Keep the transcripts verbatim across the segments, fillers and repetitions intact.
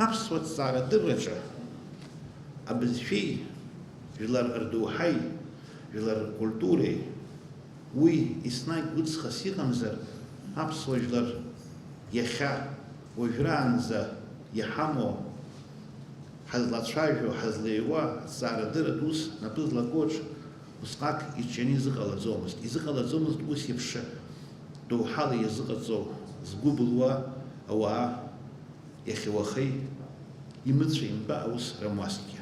Аԥсуа ҭҵаарадырраҿы абызшәеи, жәлар рдоуҳаи, жәлар ркультуреи, уи еснагь гәыҵхас иҟамзар, аԥсуа жәлар иахьа, уажәраанӡа иҳамоу, ҳазлацәажәо, ҳазлеиуа, аҭҵаарадырратә ус напы злаку аҿы усҟак иҿианы изыҟалаӡомызт. Изыҟалаӡомызт ус еиԥш доуҳала иазыҟаҵоу, згәы былуа ауаа иахьа-уахеи имыцәа-имтәа аус рымуазҭгьы.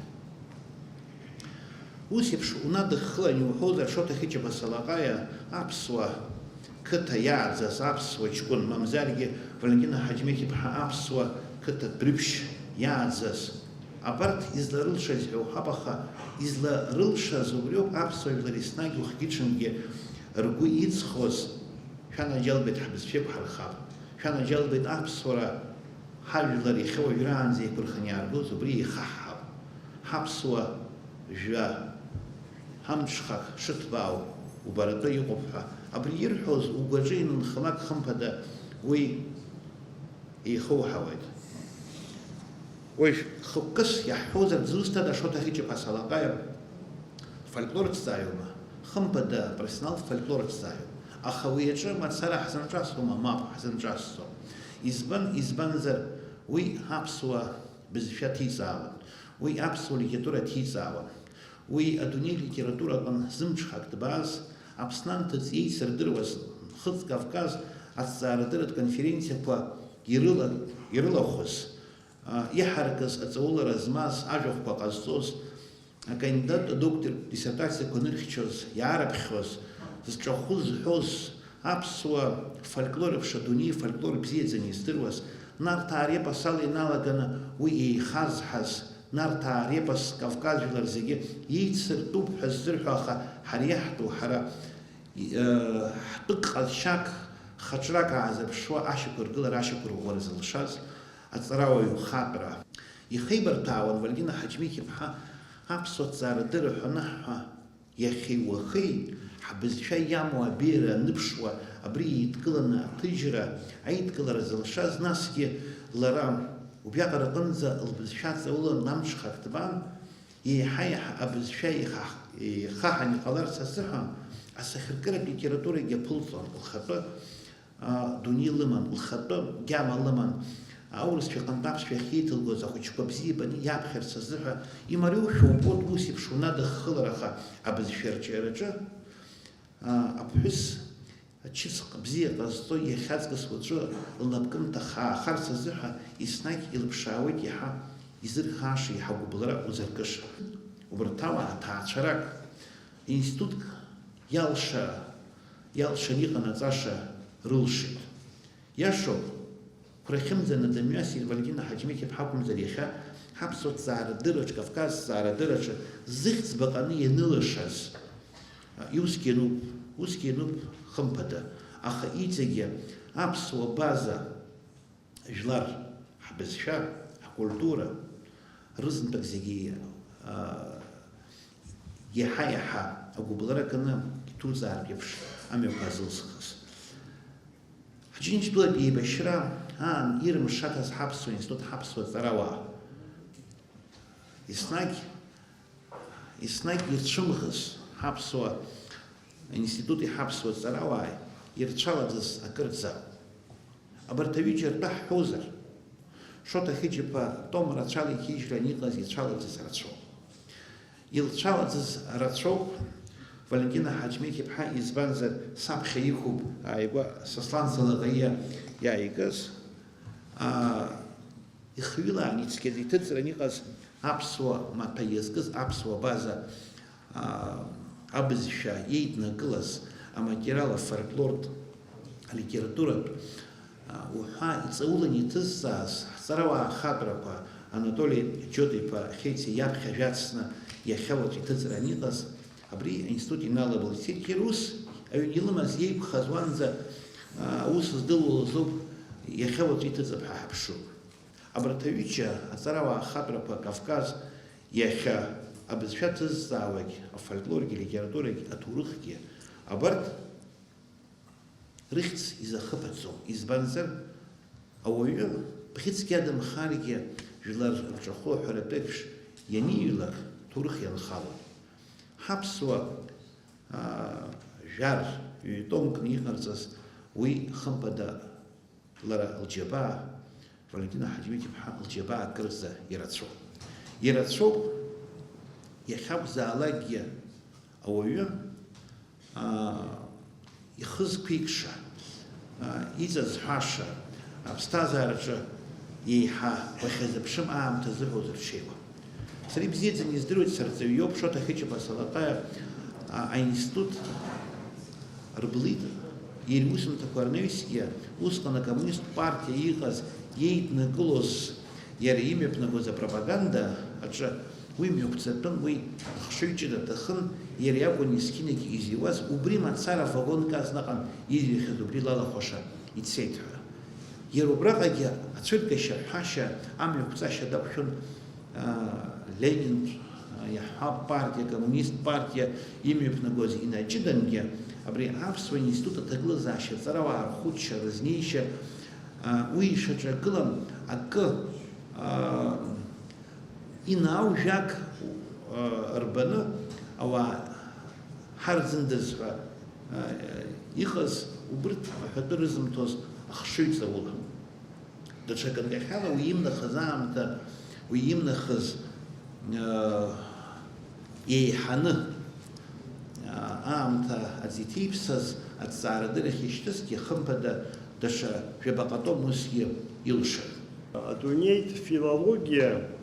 Ус еиԥш унадыххылан иуҳәозар, Шоҭа Хьычаԥа Салаҟаиа аԥсуа қыҭа иааӡаз аԥсуа ҷкәын, мамзаргьы Валентина Ҳаџьмеҭ-иԥҳа аԥсуа қыҭа Дәрыԥшь иааӡаз, абарҭ изларылшаз ҳәа уҳәап, аха изларылшаз убриоуп аԥсуа жәлар еснагь уахгьы-ҽынгьы ргәы иҵхоз, шәанаџьалбеит, ҳбызшәа ықәҳархап, шәанаџьалбеит, аԥсуара ҳажәлар иахьа уажәраанӡа еиқәырханы иааргоз убри еихаҳҳап. Ҳаԥсуа жәа, ҳамҽхак шыҭбаау убаратәы иҟоуп ҳәа, абри ирҳәоз угәаҿы инанхалак, хымԥада, уи еихоуҳауеит. Уажә хықәкыс иаҳҳәозар, дзусҭада Шоҭа Хьычаԥа Салаҟаиа фольклорҭҵааҩума? Хымԥада, профессионалтә фольклорҭҵааҩуп. Аха уи аҿы мацара ҳзынҿасуама? Мап, ҳзынҿасӡом. Избан, избанзар, уи аԥсуа бызшәа ҭиҵаауан, уи аԥсуа литература ҭиҵаауан, уи адунеи литератураҟны зымҽхак дбааз, Аԥсны анҭыҵ еицырдыруаз Нхыҵ Кавказ аҭҵаарадырратә конференциақәа ирыла-, ирылахәыз, а, иҳаракыз, аҵаулара змаз, ажәахәқәа ҟазҵоз, акандидаттә адоктортә диссертациақәа анырхьчоз, иаарыԥхьоз, зҿахәы зҳәоз, аԥсуа фольклор еиԥш адунеи фольклор бзиаӡаны издыруаз, Нарҭаа репос ала иналаганы уи еихазҳаз, Нарҭаа репос Кавказ жәлар зегьы еицыртәуп ҳәа ззырҳәо, аха ҳара иаҳтәу, ҳара, э, ҳтәык ҟазшьак, хаҿрак аазырԥшуа ашьақәыргылара, ашьақәырӷәӷәара зылшаз аҵарауаҩ хаҭәра. Ихеибарҭәаауан Валентина Ҳаџьмеҭ-иԥҳа аԥсуа ҭҵаарадырра ҳәа аныҳәа, иахьеи уахеи ҳбызшәа иамоу абеиара аныԥшуа, абри еидкыланы аҭыжьра, аидкылара зылшаз, насгьы лара убриаҟара аҟынӡа лбызшәа ҵаулан амҽхак ҭбан, еиҳа-еиҳа абызшәа еихаҳ-, еихаҳан иҟаларц азыҳәан асахьаркыратә литературагьы аԥылҵон лхатәы. А, дунеи лыман, лхатәы гьама лыман, аурысшәа иҟынтә аԥсшәа ахьеиҭылгоз ахәыҷқәа бзиа ибаны иаԥхьарц азыҳәа, имариоушәа убоит ус еиԥш унадыххылар, аха абызшәа арҿиараҿы, а, аԥҳәыс ачысҟ бзиа ҟазҵо иахьаҵкыс уаҵәы лнапкымҭа хаахарц азыҳәа еснагь илыԥшаауеит иаҳа изырхааша, иаҳа гәыбылра узыркыша. Убарҭ ауаа ҭаацәарак, институтк иалша, иалшан иҟанаҵаша рылшеит. Иашоуп, қәрахьымӡаны дымҩасит Валентина Ҳаџьмеҭ-иԥҳа акәымзар, иахьа ҳаԥсуа ҭҵаарадырраҿы, Кавказ ҭҵаарадырраҿы зыхьӡ баҟаны ианылашаз. Иусгьы иануп, усгьы иануп, хымԥада, аха иҵегьы аԥсуа база, жәлар, ҳбызшәа, ҳкультура, рызынтәык зегьы, а, иаҳа-иаҳа агәыбылра ганы иҭуҵаартә еиԥш амҩақәа азылсхыз. Ҳџьынџьтәылатә еибашьра аан ирымшаҭаз ҳаԥсуа институт, ҳаԥсуа ҵарауаа. Еснагь, еснагь ирцәымӷыз ҳаԥсуа институти ҳаԥсуа ҵарауааи ирцәаладыз акырӡа. Абарҭ аҩыџьа ртәы ҳҳәозар, Шоҭа Хьычаԥа том рацәала иҭижьран иҟаз ицәаладыз рацәоуп. Илцәаладыз рацәоуп Валентина Ҳаџьмеҭ-иԥҳа, избанзар, саԥхьа иқәуп ааигәа Сослан Салаҟаиа иааигаз, аа, ихҩылаан ицқьаӡа иҭыҵран иҟаз аԥсуа маҭәа иазкыз аԥсуа база, аа, абызшәа еиднакылаз аматериал афольклортә, алитературатә, аа, уҳәа иҵаулан иҭызҵааз ҳҵарауаа хаҭәрақәа Анатоли Џьоҭ-иԥа Хьециа иаԥхьа жәацны иахьа уаҵәы иҭыҵран иҟаз абри аинститут иналабылҵеит. Иара ус аҩн илымаз иеиқәхаз уанӡа, аа, аус здыло лзоуп, иахьа уаҵәы иҭыҵып ҳәа ҳаԥшуп. Абарҭ аҩыџьа аҵарауаа хаҭәрақәа Кавказ иахьа абызшәа ҭызҵаауагь, афольклоргьы, алитературагь, аҭоурыхгьы, абарҭ рыхьӡ изахыԥаӡом. Избанзар, ауаҩы бӷьыцгьы адамхаргьы, Жәлар рҿахәы аҳәаратәеиԥш ианиҩлак, ҭоурых ианхалоит. Ҳаԥсуа, аа, жәар ҩ-томкны иҟарҵаз уи, хымԥада, лара лџьабаа, Валентина Ҳаџьмиҭ-иԥҳа лџьабаа акырӡа ирацәоуп. Ирацәоуп, иахьакәзаалакгьы ауаҩы, аа, ихы зқәикша, аа, иҵазҳәаша, аԥсҭазаараҿы еиҳа уахьазыԥшым аамҭа азыҳәа узырҽеиуа. Сара ибзиаӡаны издыруеит, сарҵаҩ иоуп, Шоҭа Хьычаԥа Салаҟаиа, а, аинститут рблит, иара иусумҭақәа рнаҩсгьы, усҟан акоммунист партиа иҟаз, еиднакылоз, иара имҩаԥнагоз апропаганда аҿы уи мҩақәҵатәын, уи хшыҩ ҷыда аҭахын, иара иакәын есқьынагьы изиуаз, убри мацара вагонк азныҟа изҩахьаз убри лалахәаша ицеит ҳәа. Иара убраҟагьы ацәыргашьа ҳәашьа, амҩақәҵашьа дақәшәон, аа, Ленин, аа, иаҳҳәап, партиа, коммунист партиа имҩаԥнагоз инаҷыдангьы, абри аԥсуа институт аҭагылазаашьа аҵарауаа рхәыцшьа, рызнеишьа, аа, уи ишаҿагылам акы, аа, Инаау жәак, э, рбаны ауаа ҳарӡындаз ҳәа, э, иҟаз убырҭ аҳәатәы рызымҭоз ахшыҩҵаула. Даҽа ганкахьала уи имнахыз аамҭа, уи имнахыз, э, еиҳаны, э, аамҭа аӡы иҭеиԥсаз аҭҵаарадырахь ишьҭызгьы, хымԥада, даҽа жәабаҟа том усгьы илшан. Адунеитә филологиа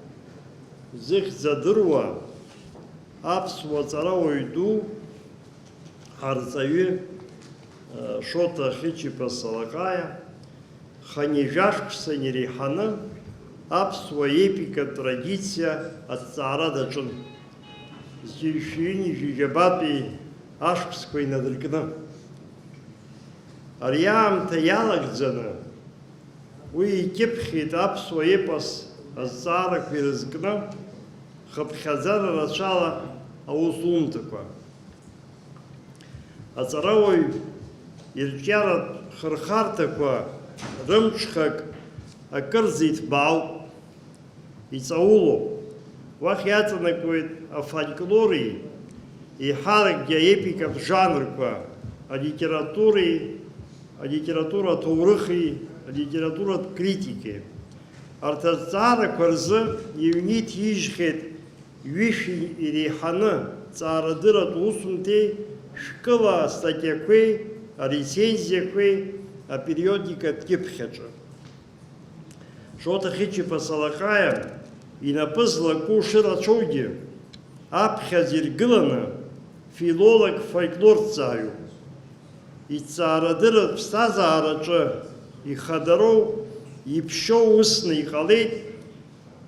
зыхьӡ адыруа аԥсуа ҵарауаҩ ду, арҵаҩы, Шоҭа Хьычиԥа Салаҟаиа хынҩажәа шықәса инареиҳаны аԥсуа епикатә традициа аҭҵаара даҿын, зқьи жәшәи ҩынҩажәи жәабатәи ашықәсқәа инадыркны. Ари аамҭа иалагӡаны уи икьыԥхьит аԥсуа епос азҵаарақәа ирызкны хыԥхьаӡара рацәала аусумҭақәа. Аҵарауаҩ ирҿиаратә хырхарҭақәа рымҽхак акырӡа иҭбаауп. Иҵаулоуп. Уахь иаҵанакуеит афольклори, еиҳаракгьы аепикатә жанрқәа, алитературеи, алитература аҭоурыхи, алитературатә критикеи. Арҭ азҵаарақәа рзы иҩны иҭижьхьеит ҩышәи иреиҳаны ҵаарадырратә усумҭеи шәкыла астатиақәеи арецензиақәеи апериодикатә кьыԥхьаҿы. Шоҭа Хьычиԥа Салаҟаиа инапы злаку шырацәоугьы, аԥхьаӡа иргыланы филолог-фольклорҭҵааҩуп. Иҭҵаарадырратә ԥсҭазаараҿы ихадароу, иԥшьоу усны иҟалеит,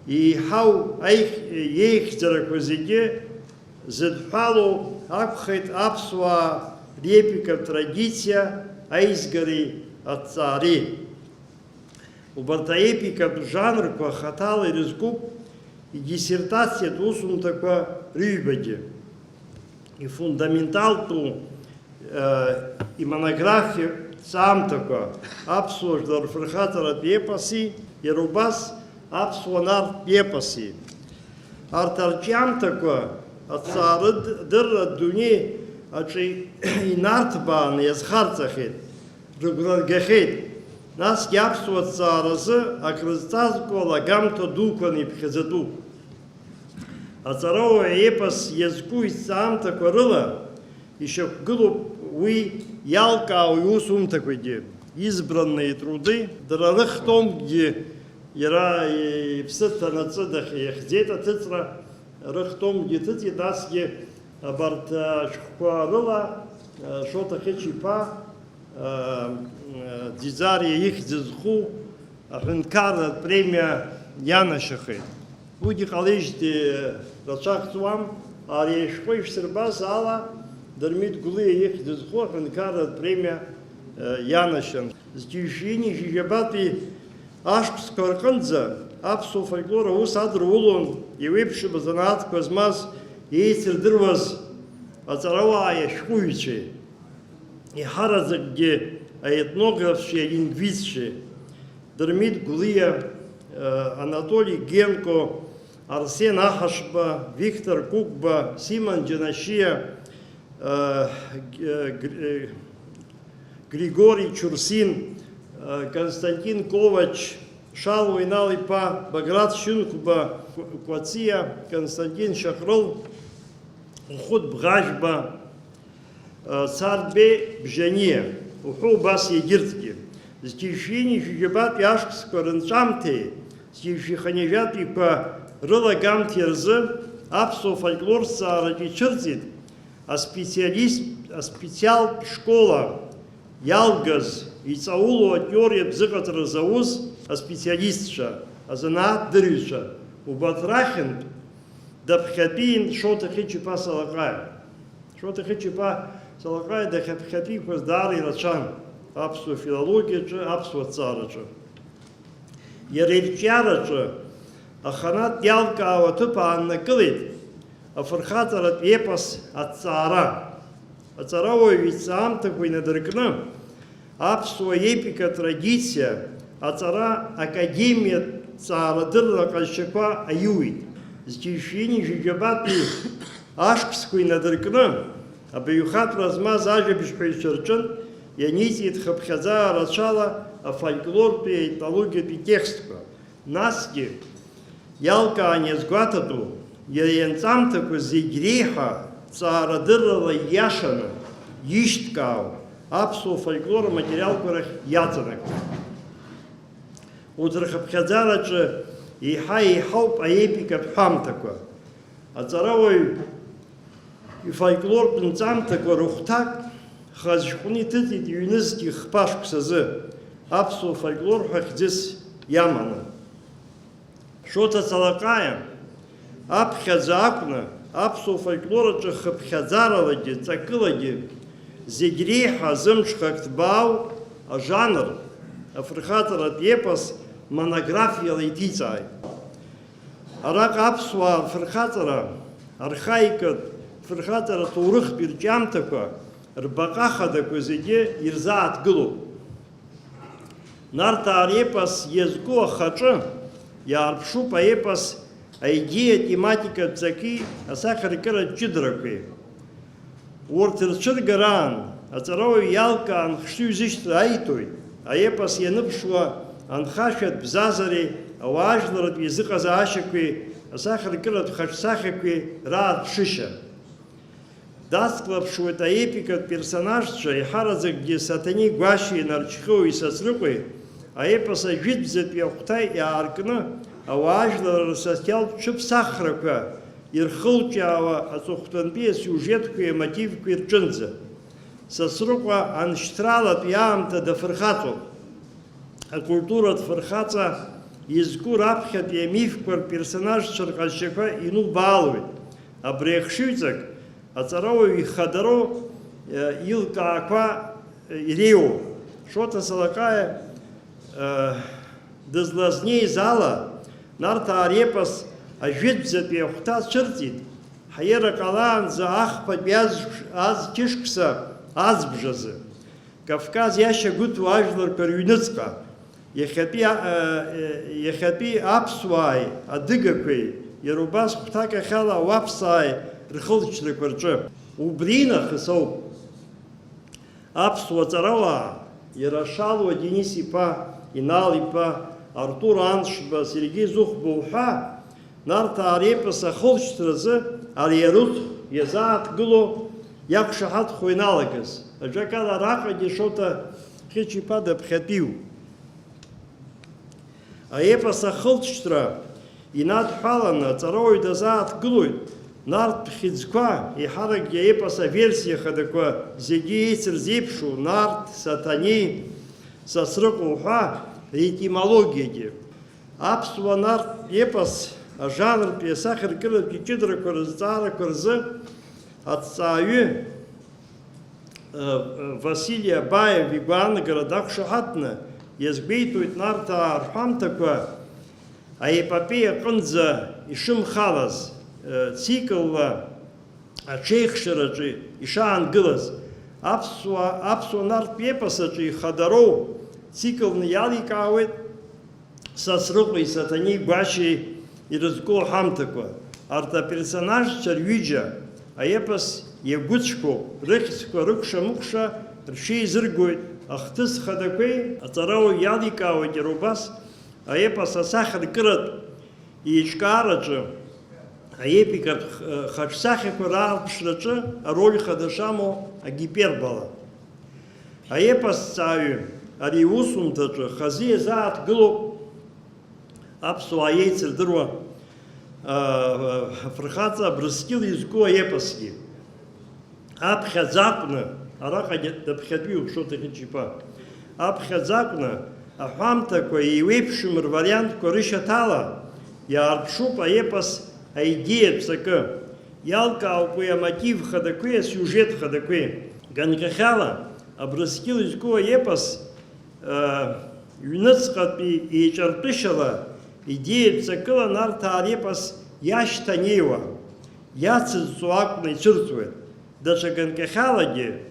еиҳау аих-, иеихьӡарақәа зегьы зыдҳәалоу акәхеит аԥсуаа репикатә традициа аизгареи аҭҵаареи. Убарҭ аепикатә жанрқәа хаҭала ирызкуп идиссертациатә усумҭақәа рыҩбагьы. Ифундаменталтәу, э, имонографиатә ҵаамҭақәа, аԥсуа жәлар рфырхаҵаратә епоси, иара убас аԥсуа нарҭтә епоси. Арҭ арҿиамҭақәа аҭҵаарадырра адунеи аҿы инарҭбааны иазхарҵахьеит. Рыгәра ргахьеит, насгьы аԥсуа ҭҵааразы акрызҵазкуа алагамҭа дуқәаны иԥхьаӡатәуп. Аҵарауаҩ аепос иазку изҵаамҭақәа рыла ишьақәгылоуп уи иалкаау иусумҭақәагьы, избранные труды, дара рых-томгьы иара иԥсы ҭанаҵы дахьиахьӡеит аҭыҵра, рых-томгьы ҭыҵит, насгьы абарҭ ашәҟәқәа рыла Шоҭа Хьычиԥа Ӡиӡариа ихьӡ зху аҳәынҭқарратә премиа ианашьахеит. Уигьы ҟалеижьҭеи рацәак ҵуам, ари ашәҟәы ишәсырбаз ала, Дырмит Гәлиа ихьӡ зху аҳәынҭқарратә премиа, э, ианашьан. Зқьи жәшәи ҩынҩажәи жәабатәи ашықәсқәа рҟынӡа аԥсуа фольклор аус адырулон еиуеиԥшым азанааҭқәа змаз, еицырдыруаз аҵарауааи ашәҟәыҩҩцәеи. Иҳараӡакгьы аетнографцәеи алингвистцәеи, Дырмит Гәлиа, Анатоли Генко, Арсен Аҳашба, Виктор Кәыкәба, Симон Џьанашьиа, Григори Чурсин, Константин Ковач, Шалуа Инал-иԥа, Баграт Шьынқәба, Кәаҵиа, Константин Шьаҟрыл, Хәыхәыт Бӷажәба, Царбеи Бжьаниа уҳәа убас егьырҭгьы. Зқьи жәшәи ҩынҩажәи жәабатәи ашықәсқәа рынҵәамҭеи зқьи жәшәи хынҩажәатәиқәа рылагамҭеи рзы аԥсуа фольклорҭҵаараҿы ицәырҵит аспециалист, аспециалтә школа иалгаз, иҵаулоу атеориатә зыҟаҵара зауз аспециалистцәа, азанааҭдырҩцәа, убарҭ рахьынтә даԥхьатәиин Шоҭа Хьыча-иԥа Салаҟаиа. Шоҭа Хьыча-иԥа Салаҟаиа дахьаԥхьатәиқәаз даара ирацәан аԥсуа филологиаҿы, аԥсуа ҭҵаараҿы. Иара ирҿиараҿы аханатә иалкаау аҭыԥ ааннакылеит афырхаҵаратә епос аҭҵаара. Аҵарауаҩ иҭҵаамҭақәа инадыркны, аԥсуа епика традициа аҵара академиатә ҭҵаарадырра ҟазшьақәа аиуит. Зқьи жәшәи ҩынҩажәи жәабатәи ашықәсқәа инадыркны, абаҩхатәра змаз ажәабжьҳәаҩцәа рҿынтә ианиҵеит хыԥхьаӡаа рацәала афольклортәи аетнологиатәи текстқәа. Насгьы, иалкаан иазгәаҭатәу, иара ианҵамҭақәа зегь реиҳа ҵаарадыррала ииашаны ишьҭкаау аԥсуа фольклор аматериалқәа рахь иаҵанакуеит. Урҭ рхыԥхьаӡараҿы еиҳа еиҳауп аепикатә ҳәамҭақәа. Аҵарауаҩ Ифольклортә нҵамҭақәа рыхәҭак хаз шәҟәны иҭыҵит ҩнызқь хԥа шықәсазы, аԥсуа фольклор ҳәа хьӡыс иаманы. Шоҭа Салаҟаиа аԥхьаӡа акәны, аԥсуа фольклор аҿы хыԥхьаӡаралагьы, ҵакылагьы зегь реиҳа зымҽхак ҭбаау ажанр, афырхаҵаратә епос монографиала иҭиҵааит. Араҟа аԥсуаа рфырхаҵара, архаикатә фырхаҵара ҭоурыхтә ирҿиамҭақәа, рбаҟа хадақәа зегьы ирзааҭгылоуп. Нарҭаа репос иазку ахаҿы иаарԥшуп аепос аидеиа тематикатә ҵаки асахьаркыратә ҷыдарақәеи. Урҭ рцәыргараан аҵарауаҩ иалкаан хшыҩзышьҭра аиҭоит аепос ианыԥшуа анхашәатә бзазареи ауаажәларратә еизыҟазаашьақәеи асахьаркыратә хаҿсахьақәеи раарԥшышьа. Дацклаԥшуеит аепикатә персонажцәа, еиҳараӡакгьы Саҭанеи Гәашьеи Нарџьхьоуи Сасрыҟәеи, аепос ажәытәӡатәи ахәҭа иаартны ауаажәлар рсоциалтә цәыԥсахрақәа ирхылҿиаауа аҵыхәтәантәи асиужетқәеи амотивқәеи рҿынӡа. Сасрыҟәа аншьҭралатәи аамҭа дафырхаҵоуп. Акультуратә фырхаҵа изку раԥхьатәи амифқәа рперсонажцәа рҟазшьақәа инубаалоит. Абри ахшыҩҵак аҵарауаҩ ихадароу, э, илкаақәа, э, иреиуоуп. Шоҭа Салаҟаиа, э, дызлазнеиз ала, Нарҭаа репос ажәытәӡатәи ахәҭа цәырҵит, ҳаира ҟалаанӡа ахԥатәи аз-, азқьышықәса азбжазы. Кавказ иашьа гәыҭуа ажәларқәа рыҩныҵҟа, иахьатәи, а, а, иахьатәи аԥсуааи адыгақәеи, иара убас хәҭакахьала ауаԥсааи рхылҵшьҭрақәа рҿы. Убринахыс ауп аԥсуа ҵарауаа, иара Шалуа Денис-иԥа, Инал-иԥа, Артур Аншба, Сергеи Зыхәба уҳәа, Нарҭаа репос ахылҵшьҭразы ари арыцхә иазааҭгыло иақәшаҳаҭхо ианалагаз, ажәакала, араҟагьы Шоҭа Хьыча-иԥа даԥхьатәиуп. Аепос ахылҵшьҭра инадҳәаланы аҵарауаҩ дазааҭгылоит нарҭ хьыӡқәа, еиҳаракгьы аепос аверсиа хадақәа зегьы еицырзеиԥшу, Нарҭ, Саҭанеи, Сасрыҟәа уҳәа, ретимологиагьы. Аԥсуа нарҭ епос ажанртәи асахьаркыратә ҷыдарақәа рызҵаарақәа рзы аҭҵааҩы, э, э, Васили Абаев игәаанагара дақәшаҳаҭны иазгәеиҭоит Нарҭаа рҳәамҭақәа аепопеиа аҟынӡа ишымхалаз, э, циклла аҽеихшараҿы ишаангылаз. Аԥсуа, аԥсуа нарҭтә епос аҿы ихадароу циклны иаликаауеит Сасрыҟәеи Саҭанеи Гәашьеи ирызку аҳамҭақәа. Арҭ аперсонажцәа рҩыџьа аепос иагәыцәқәоуп, рыхьӡқәа рыкәша-мыкәша ршеизыргоит ахҭыс хадақәеи аҵарауаҩ иаликаауеит иара убас аепос асахьаркыратә еиҿкаараҿы, аепикатә х-, хаҿсахьақәа раарԥшраҿы ароль хада шамоу агипербола. Аепосҵааҩы ари иусумҭаҿы хазы иазааҭгылоуп аԥсуаа иеицырдыруа, а, афырхаҵа Абрыскьыл изку аепосгьы. Аԥхьаӡа акәны, араҟагьы даԥхьатәиуп Шоҭа Хьычиԥа, аԥхьаӡа акәны аҳәамҭақәа еиуеиԥшым рвариантқәа рышьаҭала иаарԥшуп аепос аидеиатә ҵакы, иалкаауп уи амотив хадақәеи асиужет хадақәеи. Ганкахьала, Абрыскьыл изку аепос, ы, ҩныҵҟатәи еиҿартәышьала идеиатә ҵакыла Нарҭаа репос иашьҭанеиуа, иацызҵо акәны ицәырҵуеит. Даҽа ганкахьалагьы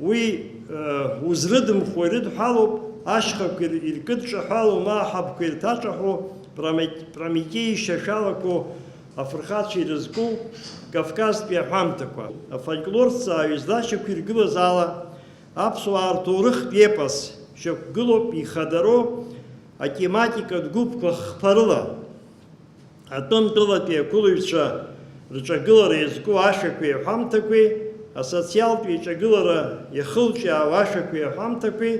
уи, ы, узрыдымхуа ирыдҳәалоуп, ашьхақәа ир-, иркыдҿаҳәалоу ма аҳабқәа ирҭаҿаҳәо Праме-, Прометеи ишьашәалақәоу афырхацәа ирызку Кавказтәи аҳәамҭақәа. Афольклорҭҵааҩы излашьақәиргылаз ала, аԥсуаа рҭоурыхтә епос шьақәгылоуп ихадароу атематикатә гәыԥқәа хԥарыла. Атәым тәылатәи ақәылаҩцәа рҿагылара иазку ашәақәеи аҳәамҭақәеи, асоциалтә еиҿагылара иахылҿиаау ашәақәеи аҳәамҭақәеи,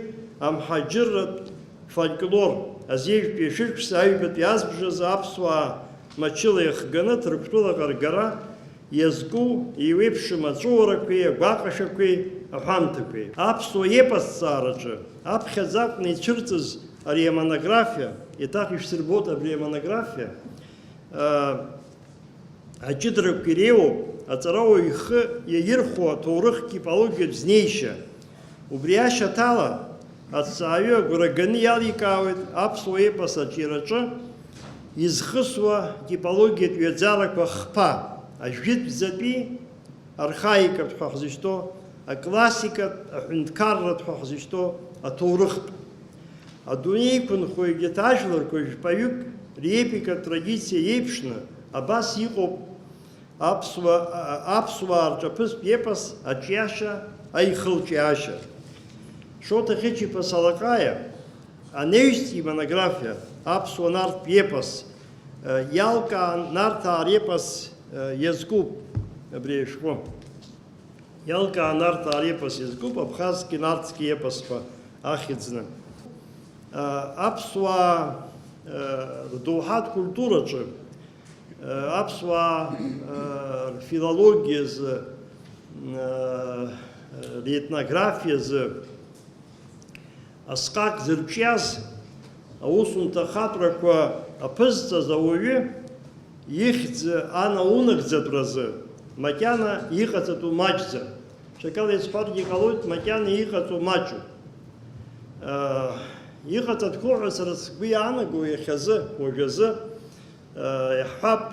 амҳаџьырратә фольклор, азежәтәи ашәышықәса аҩбатәи азбжазы аԥсуаа мчыла иахганы Ҭырқәтәылаҟа ргара иазку еиуеиԥшым аҵәыуарақәеи агәаҟашәақәеи аҳәамҭақәеи. Аԥсуа епосҭҵаараҿы аԥхьаӡа акәны ицәырҵыз ари амонографиа, еиҭах ишәсырбоит абри амонографиа, аа, аҷыдарақәа иреиуоуп аҵарауаҩ ихы иаирхәо аҭоурых типологиатә знеишьа. Убри ашьаҭала, аҭҵааҩы агәра ганы иаликаауеит аԥсуа епос аҿиараҿы изхысуа типологиатә ҩаӡарақәа хԥа, ажәытәӡатәи, архаикатә ҳәа ҳзышьҭоу, аклассикатә, аҳәынҭқарратә ҳәа ҳзышьҭоу аҭоурыхтә. Адунеи иқәынхо егьырҭ ажәларқәа жәпаҩык реепикатә традициа еиԥшны абас иҟоуп аԥсуа-, а-, аԥсуаа рҿаԥызтә епос аҿиашьа, аихылҿиаашьа. Шоҭа Хьычиԥа Салаҟаиа анаҩстәи имонографиа аԥсуа нарҭтә епос, э, иалкаан Нарҭаа репос, э, иазкуп абри ашәҟәы. Иалкаан Нарҭаа репос иазкуп, абхазски нарҭски епос ҳәа ахьӡны. Аԥсуаа рдоуҳатә культураҿы, аԥсуаа рфилологиазы, ретнографиазы, асҟак зырҿиаз аусумҭа ахаҵәрақәа аԥызҵаз ауаҩы ихьӡ анаунагӡатәразы макьана иҟаҵатәу маҷӡам. Ҽакала исҳәаргьы ҟалоит, макьана иҟаҵоу маҷуп. Иҟаҵатәқәоу ҳәа сара сгәы иаанаго иахьазы, уажәазы, иаҳҳәап,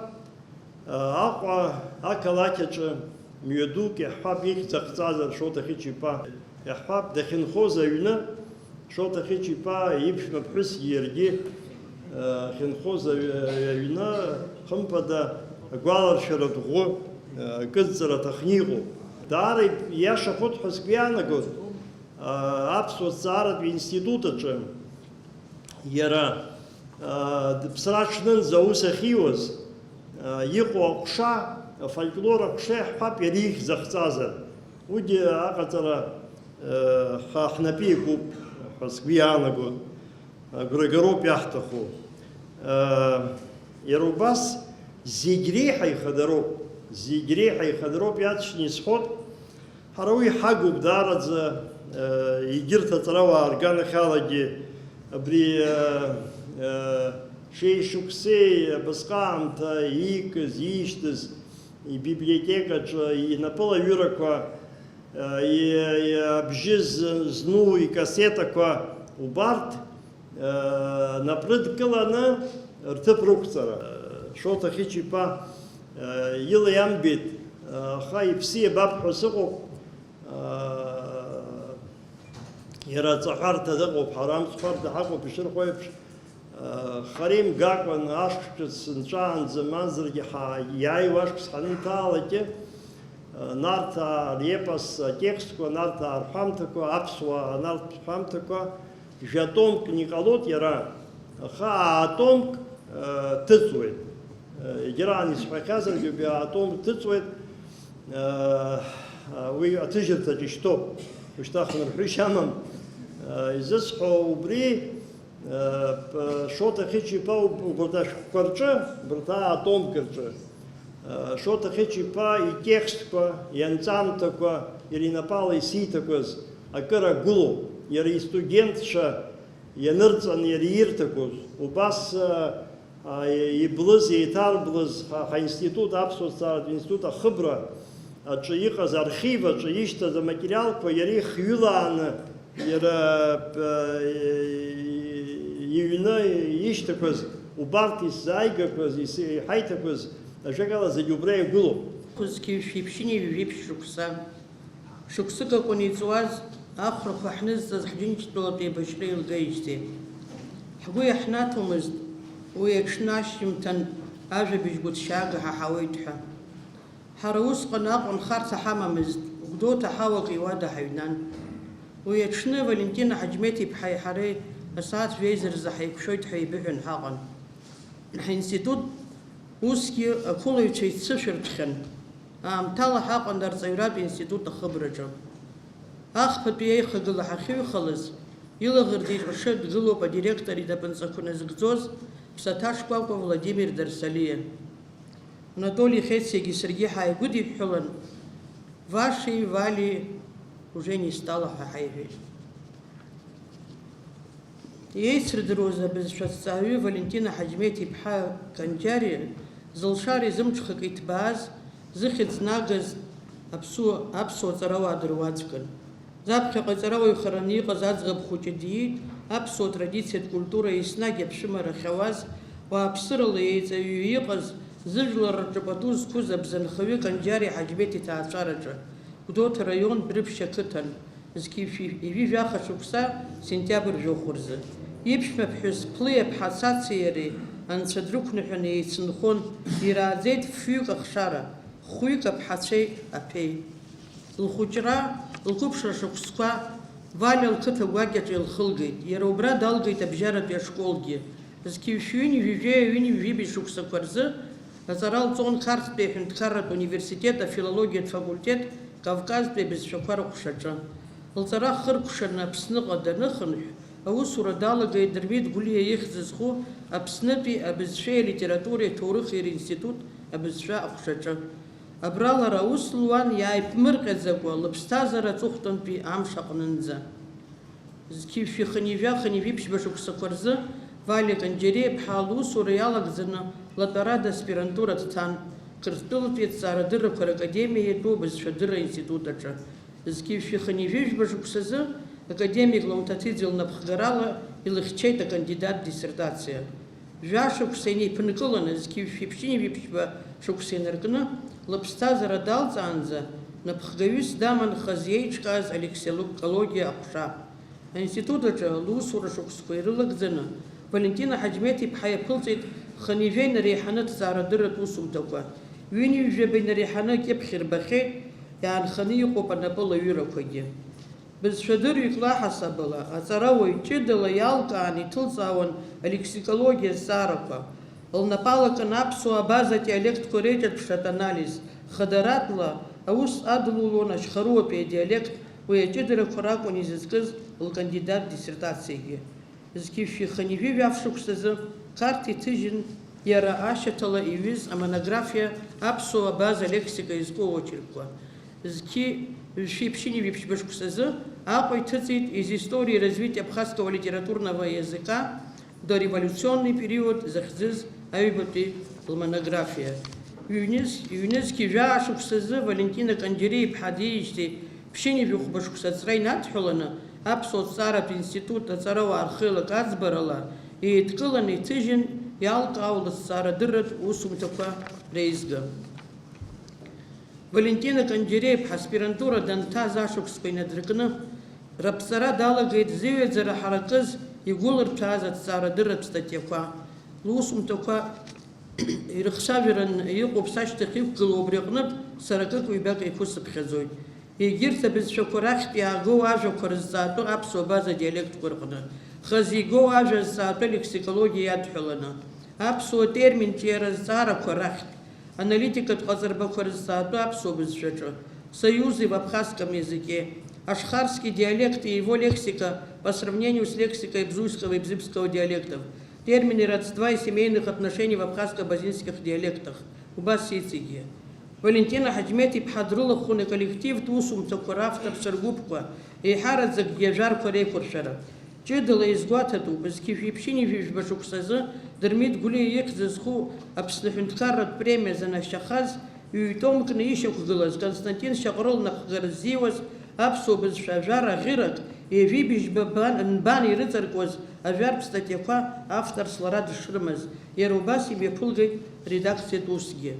Аҟәа ақалақь аҿы мҩадук иаҳҳәап, ихьӡ ахҵазар Шоҭа Хьычиԥа, иаҳҳәап, дахьынхоз аҩны, Шоҭа Хьычиԥа иԥшәма ԥҳәысгьы иаргьы, э, ахьынхоз аҩ-, аҩны, хымԥада, агәаларшәаратә ӷәы, э, акыдҵара аҭахны иҟоуп. Даара ип-, ииашахоит ҳәа сгәы иаанагоит, э, аԥсуа ҭҵааратә институт аҿы иара, э, дыԥсра аҽнынӡа аус ахьиуаз, э, иҟоу аҟәша, афольклор аҟәша иаҳҳәап, иара ихьӡ ахҵазар. Уигьы аҟаҵара, э, ҳа ҳнапы иакуп ҳәа сгәы иаанагоит. Агәра гароуп иаҳҭаху. Э, иара убас зегь реиҳа ихадароуп, зегь реиҳа ихадароуп, иаҵшьны исҳәот, ҳара уи ҳагуп даараӡа, э, егьырҭ аҵарауаа рганахьалагьы абри, э, э, шеишықәсеи абасҟаамҭа иикыз, иишьҭыз, ибиблиотекаҿы инапылаҩырақәа, и-, и-, абжьы з-, зну икассетақәа убарҭ, э, напрыдкыланы рҭыԥ рықәҵара. Шоҭа Хьычиԥа, э, ила иамбеит, э, аха иԥсы иабап ҳәа сыҟоуп. Э, иара аҵаҳәарҭа дыҟоуп, ҳара амцхәарҭа ҳаҟоуп, ишырҳәо еиԥш, Хара имгакәан ашықәс ҿыц нҵәаанӡа, мамзаргьы ҳа-, иааиуа ашықәс ҳанынҭаалакгьы, Нарҭаа репос атекстқәа, Нарҭаа рҳәамҭақәа, аԥсуаа Нарҭ рҳәамҭақәа, жәа-томк иҟалоит иара, аха аа-томк, э, ҭыҵуеит. Э, егьараан исҳәахьазаргьы, убри аа-томк ҭыҵуеит, э, уи аҭыжьырҭаҿ ишьҭоуп, ушьҭа хнырҳәышьа амам. Э, изысҳәо убри, Шоҭа Хьыча-иԥа уб-, убарҭ ашәҟәқәа рҿы, убарҭ аа-томк рҿы, Шоҭа Хьыча-иԥа итекстқәа, ианҵамҭақәа, иара инапала исиҭақәаз акыр агәылоуп, иара истудентцәа ианырҵан, иара ирҭақәоз. Убас, а, иблыз, еиҭарблыз ҳа, ҳаинститут, аԥсуа зҵааратә институт ахыбра аҿы иҟаз архив аҿы ишьҭаз аматериалқәа иара ихҩылааны, иара, э, иҩны ишьҭақәаз, убарҭ исзааигақәаз, ис-, иҳаиҭақәаз, ажәакала, зегьы убра иагәылоуп. Зқьи жәшәи ԥшьынҩажәи жәиԥшь шықәса. Шықәсык акәын иҵуаз, ахәрақәа ҳнызҵаз ҳџьынџьтәылатә еибашьра еилгаижьҭеи. Ҳгәы иаҳнаҭомызт, уи аҽны ашьжьымҭан ажәабжь гәыҭшьаага ҳаҳауеит ҳәа. Ҳара усҟан Аҟәа нхарҭа ҳамамызт, Гәдоуҭа ҳауак иуада ҳаҩнан. Уи аҽны Валентина Ҳаџьмеҭ-иԥҳаи ҳареи асааҭ жәеиза рзы ҳаиқәшәоит ҳәа еибыҳәан ҳаҟан. Ҳинститут усгьы ақәылаҩцәа иццышәыртәхьан. Аамҭала ҳаҟан арҵаҩратә институт ахыбраҿы. Ахԥатәи аихагыла ҳахьыҩхалаз, илаӷырӡ еиҿыршы дгылоуп адиректор инапынҵақәа назыгӡоз ԥсаҭа шкәакәа Владимир Дарсалиа. Анатоли Хециагьы саргьы ҳааигәыдиҳәҳәалан, Вашеи Валеи уже не стало ҳәа ҳаиҳәеит. Иеицырдыруаз абызшәа аҭҵааҩы Валентина Ҳаџьмеҭ-иԥҳа Канџьариа зылшара изымҽхак иҭбааз, зыхьӡ нагаз аԥсуа, аԥсуа ҵарауаа дыруаӡәкын. Заԥхьаҟа иҵарауаҩхараны иҟаз аӡӷаб хәыҷы диит, аԥсуа традициатә культура еснагь аԥшәымара ахьауаз, уааԥсырала еиҵаҩы иҟаз, зыжәлар рҿы пату зқәыз абзанхаҩы Канџьариа Ҳаџьмеҭ иҭаацәараҿы, Гәдоуҭа раион Дәрыԥшь ақыҭан, зқьи жәшәи ҩажәи жәаха шықәса, сентиабр жәохә рзы. Иԥшәма ԥҳәыс Ԥлиа ԥҳа Цациеи иареи анцәа дрықәныҳәаны еицынхон, ирааӡеит фҩык ахшара, хәҩык аԥҳацәеи аԥеи. Лхәыҷра, лқәыԥшра шықәсқәа Валиа лқыҭа гәакьаҿы илхылгеит, иара убра далгеит абжьаратәи ашколгьы. Зқьи жәшәи ҩынҩажәи ҩажәи ҩынҩажәи жәибжь шықәсақәа рзы аҵара лҵон Қарҭтәи аҳәынҭқарратә университет афилологиатә факультет Кавказтәи абызшәақәа рыҟәшаҿы. Лҵара хыркәшаны Аԥсныҟа даныхынҳә, аусура далагеит Дырмит Гәлиа ихьӡ зху Аԥснытәи абызшәеи алитературеи аҭоурыхи ринститут абызшәа аҟәшаҿы. Абра лара аус луан иааиԥмырҟьаӡакәа лыԥсҭазаара аҵыхәтәантәи амш аҟнынӡа. Зқьи жәшәи хынҩажәа-хынҩажәи ԥшьба шықәсақәа рзы Валиа Канџьариа-иԥҳа лусура иалагӡаны Латәарада аспирантура дҭан, Қырҭтәылатәи аҭҵаарадыррақәа ракадемиа иатәу абызшәадырра аинститут аҿы. Зқьи жәшәи хынҩажәи жәба шықәсазы академик Лаумҭаҭиӡе лнапхгарала илыхьчеит акандидат диссертациа. Жәашықәса инеиԥынкыланы, зқьи жәшәи ԥшьынҩажәи ԥшьба шықәса инаркны, лыԥсҭазаара далҵаанӡа, напхгаҩыс даманхаз иеиҿкааз алексикологиа аҟәша. Аинститут аҿы лусура шықәсқәа ирылагӡаны, Валентина Ҳаџьмеҭ-иԥҳа иаԥылҵеит хынҩажәа инареиҳаны аҭҵаарадырратә усумҭақәа, ҩынҩажәаба инареиҳаны акьыԥхь рбахьеит, иаанханы иҟоуп анапы лаҩырақәагьы. Бызшәадырҩык лаҳасабала, аҵарауаҩ ҷыдала иалкааны иҭылҵаауан алексикологиа азҵаарақәа. Лнапы алакын аԥсуа абаза диалектқәа реиҿырԥшратә анализ, хадаратәла аус адылулон ашьхаруатәи адиалект, уи аҷыдарақәа ракәын изызкыз лкандидат диссертациагьы. Зқьи жәшәи хынҩажәи жәаф шықәсазы Қарҭ иҭыжьын иара ашьаҭала иҩыз амонографиа аԥсуа абаза лексика изку аочеркқәа. Зқьи жәшәи ԥшьынҩажәи ԥшьба шықәсазы Аҟәа иҭыҵит из истории развития абхазского литературного языка в дореволюционный период захьӡыз аҩбатәи лмонографиа. Ҩныз-, ҩнызқьи жәаа шықәсазы Валентина Канџьариа-иԥҳа диижьҭеи ԥшьынҩажәи хәба шықәса аҵра инадҳәаланы, аԥсуа ҭҵааратә институт аҵарауаа рхеилак аӡбарала еидкыланы иҭыжьын, иалкаау лыҭҵаарадырратә усумҭақәа реизга. Валентина Канџьариа-иԥҳа аспирантура данҭаз ашықәсқәа инадыркны, раԥҵара далагеит зыҩаӡара ҳаракыз игәылырҭәааз аҭҵаарадырратә статиақәа, лусумҭақәа ирыхцәажәаран иҟоуп, сашьҭахь иқәгылоу убри аҟнытә сара акык-ҩбак еиқәысыԥхьаӡоит. Егьырҭ абызшәақәа рахьтә иаагоу ажәақәа рызҵаатәы аԥсуа база диалектқәа рҟны, хазы игоу ажәа зҵаатәы лексикологиа иадҳәаланы, аԥсуа терминтә иара азҵаарақәа рахьтә, аналитикатә ҟаҵарбақәа рызҵаатәы аԥсуа бызшәаҿы, союзы в абхазском языке, ашхарский диалект и его лексика по сравнению с лексикой бзуйского и бзыбского диалектов, термины родства и семейных отношений в абхазско-базинских диалектах, убас иҵегьы. Валентина Ҳаџьмеҭ-иԥҳа дрылахәын аколлективтә усумҭақәа равторцәа ргәыԥқәа, еиҳараӡакгьы ажәарқәа реиқәыршәара. Ҷыдала изгәаҭатәуп, зқьи жәиԥшьыни жәижәба шықәсазы Дырмит Гәлиа ихьӡ зху Аԥсны аҳәынҭқарратә премиа занашьахаз, ҩ-томкны ишьақәгылаз Константин Шьаҟрыл напхгара ззиуаз аԥсуа бызшәа ажәар аӷьырак, ҩажәи быжьба бан, нбан ирыҵаркуаз ажәартә статиақәа авторс лара дышрымаз, иара убас имҩаԥылгеит редакциатә усгьы.